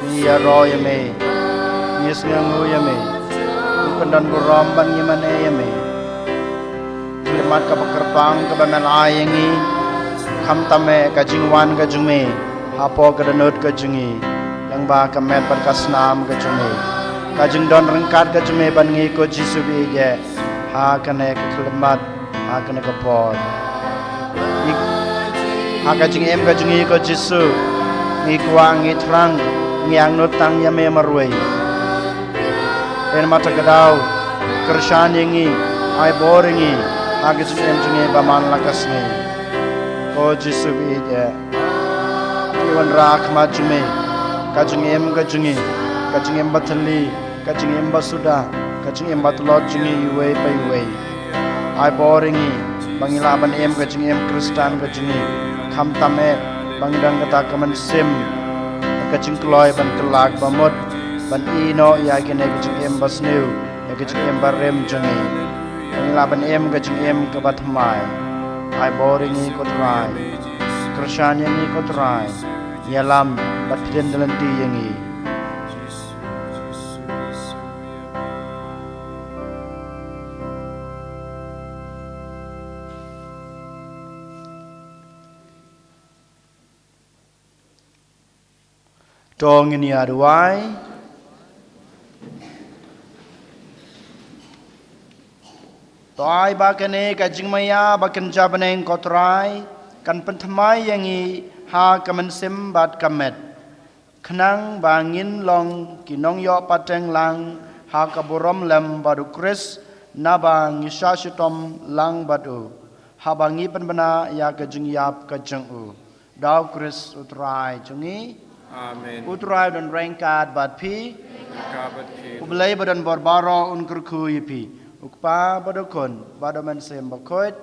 ngi ïaroh ïa me, ngi sngewnguh ïa me, ngi pyndonburom bad ngi mane ïa me. Khyllipmat kaba kyrpang kaba me la ai ïa ngi, khamtam eh ka jingwan ka jong me hapoh ka dohnud ka jong ngi, lyngba ka met bad ka snam ka jong me, ka jingdon ryngkat ka jong me bad ngi, ko Jisu ba ïeit, ha kane ka khyllipmat, ha kane ka por. Ngi, ha ka jingim ka jong ngi, ko Jisu, ngi kwah, ngi thrang, ngi angnud tang ïa me marwei. Hynrei mynta ka daw, kyrshan ïa ngi, ai bor ïa ngi ha ka jingim jong ngi ba man la ka sngi. Ko Jisu ba ïeit, ngi wanrah ha khmat jong me ka jingim ka jong ngi, ka jingim ba thylli, ka jingim ba suda, ka jingim ba tlot jong ngi iwei pa iwei. Ai bor ïa ngi ba ngi lah ban im ka jingim Khristan ka jong ngi, khamtam eh ba ngi don kata ka mynsiem, ka jingkloi ban kylla ba mut, ban ïehnoh ïa kane ka jingim ba sniew, ïa ka jingim ba rim jong ngi. Ba ngi lah ban im ka jingim kaba thymmai. Ai bor ïa ngi, ko Trai. Kyrshan ïa ngi, ko Trai. Ïalam bad pynlong lynti ïa ngi. To ngin ïa duwai. To ai ba kane ka jingmaïa ba kynja bneng, ko Trai, kan pynthymmai ïa ngi ha ka mynsiem bad ka met, khnang ba ngin long ki nongïoh pateng lang ha ka burom lem bad U Khrist, naba ngi shah shitom lang bad u, haba ngi pynbna ïa ka jingïap ka jong u. Da U Khrist U Trai jong ngi. Amen. U Trai u don ryngkat bad phi. Ryngkat bad phi. U Blei ba don bor baroh un kyrkhu ïa phi. U Kpa bad u Khun bad u Mynsiem Bakhuid.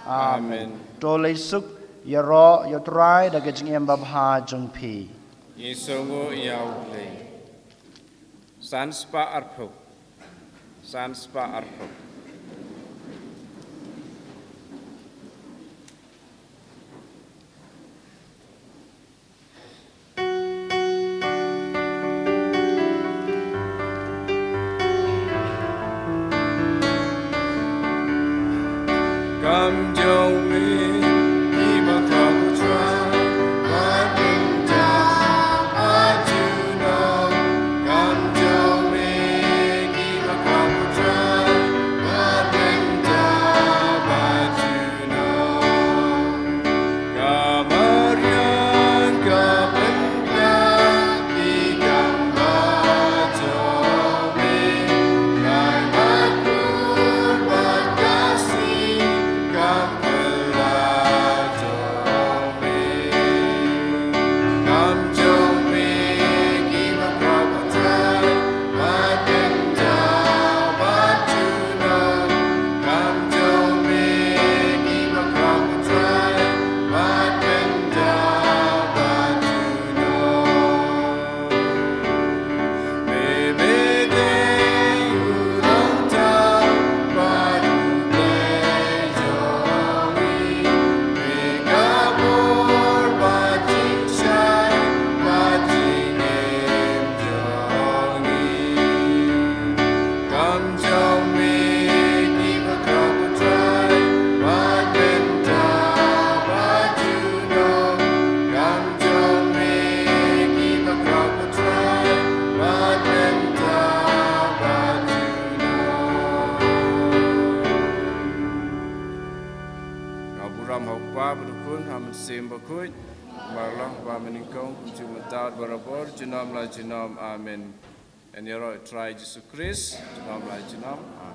Amen. Amen. To leit suk, ïaroh ïa u Trai da ka jingim babha jong phi. Ngi sngewnguh ïa u Blei. San spah arphew. San spah arphew. Kam jong me ki ba kham u Trai, ba pynjah ba junom. Kam jong me ki ba kham u Trai, ba pynjah ba junom. Ka mariang ka pynbiang ki kam ba jong me, ka ba kur bad ka sngi kam pynlah jong me. Kam jong me ki ba kham u Trai, ba pynjah ba junom. Kam jong me ki ba kham u Trai, ba pynjah ba junom. Me, me dei u nongthaw bad u Blei jong ngi. Me ka bor bad jingshai bad jingim jong ngi. Kam jong me ki ba kham u Trai, ba pynjah ba junom. Kam jong me ki ba kham u Trai, ba pynjah ba junom. Nga burom ha u Kpa bad u Khun, ha u Mynsiem Bakhuid, kumba la long, kumba mynnyngkong, kumjuh mynta, barabor, junom la junom. Amen. Yn ïaroh ïa u Trai Jisu Khrist, junom la junom. Amen.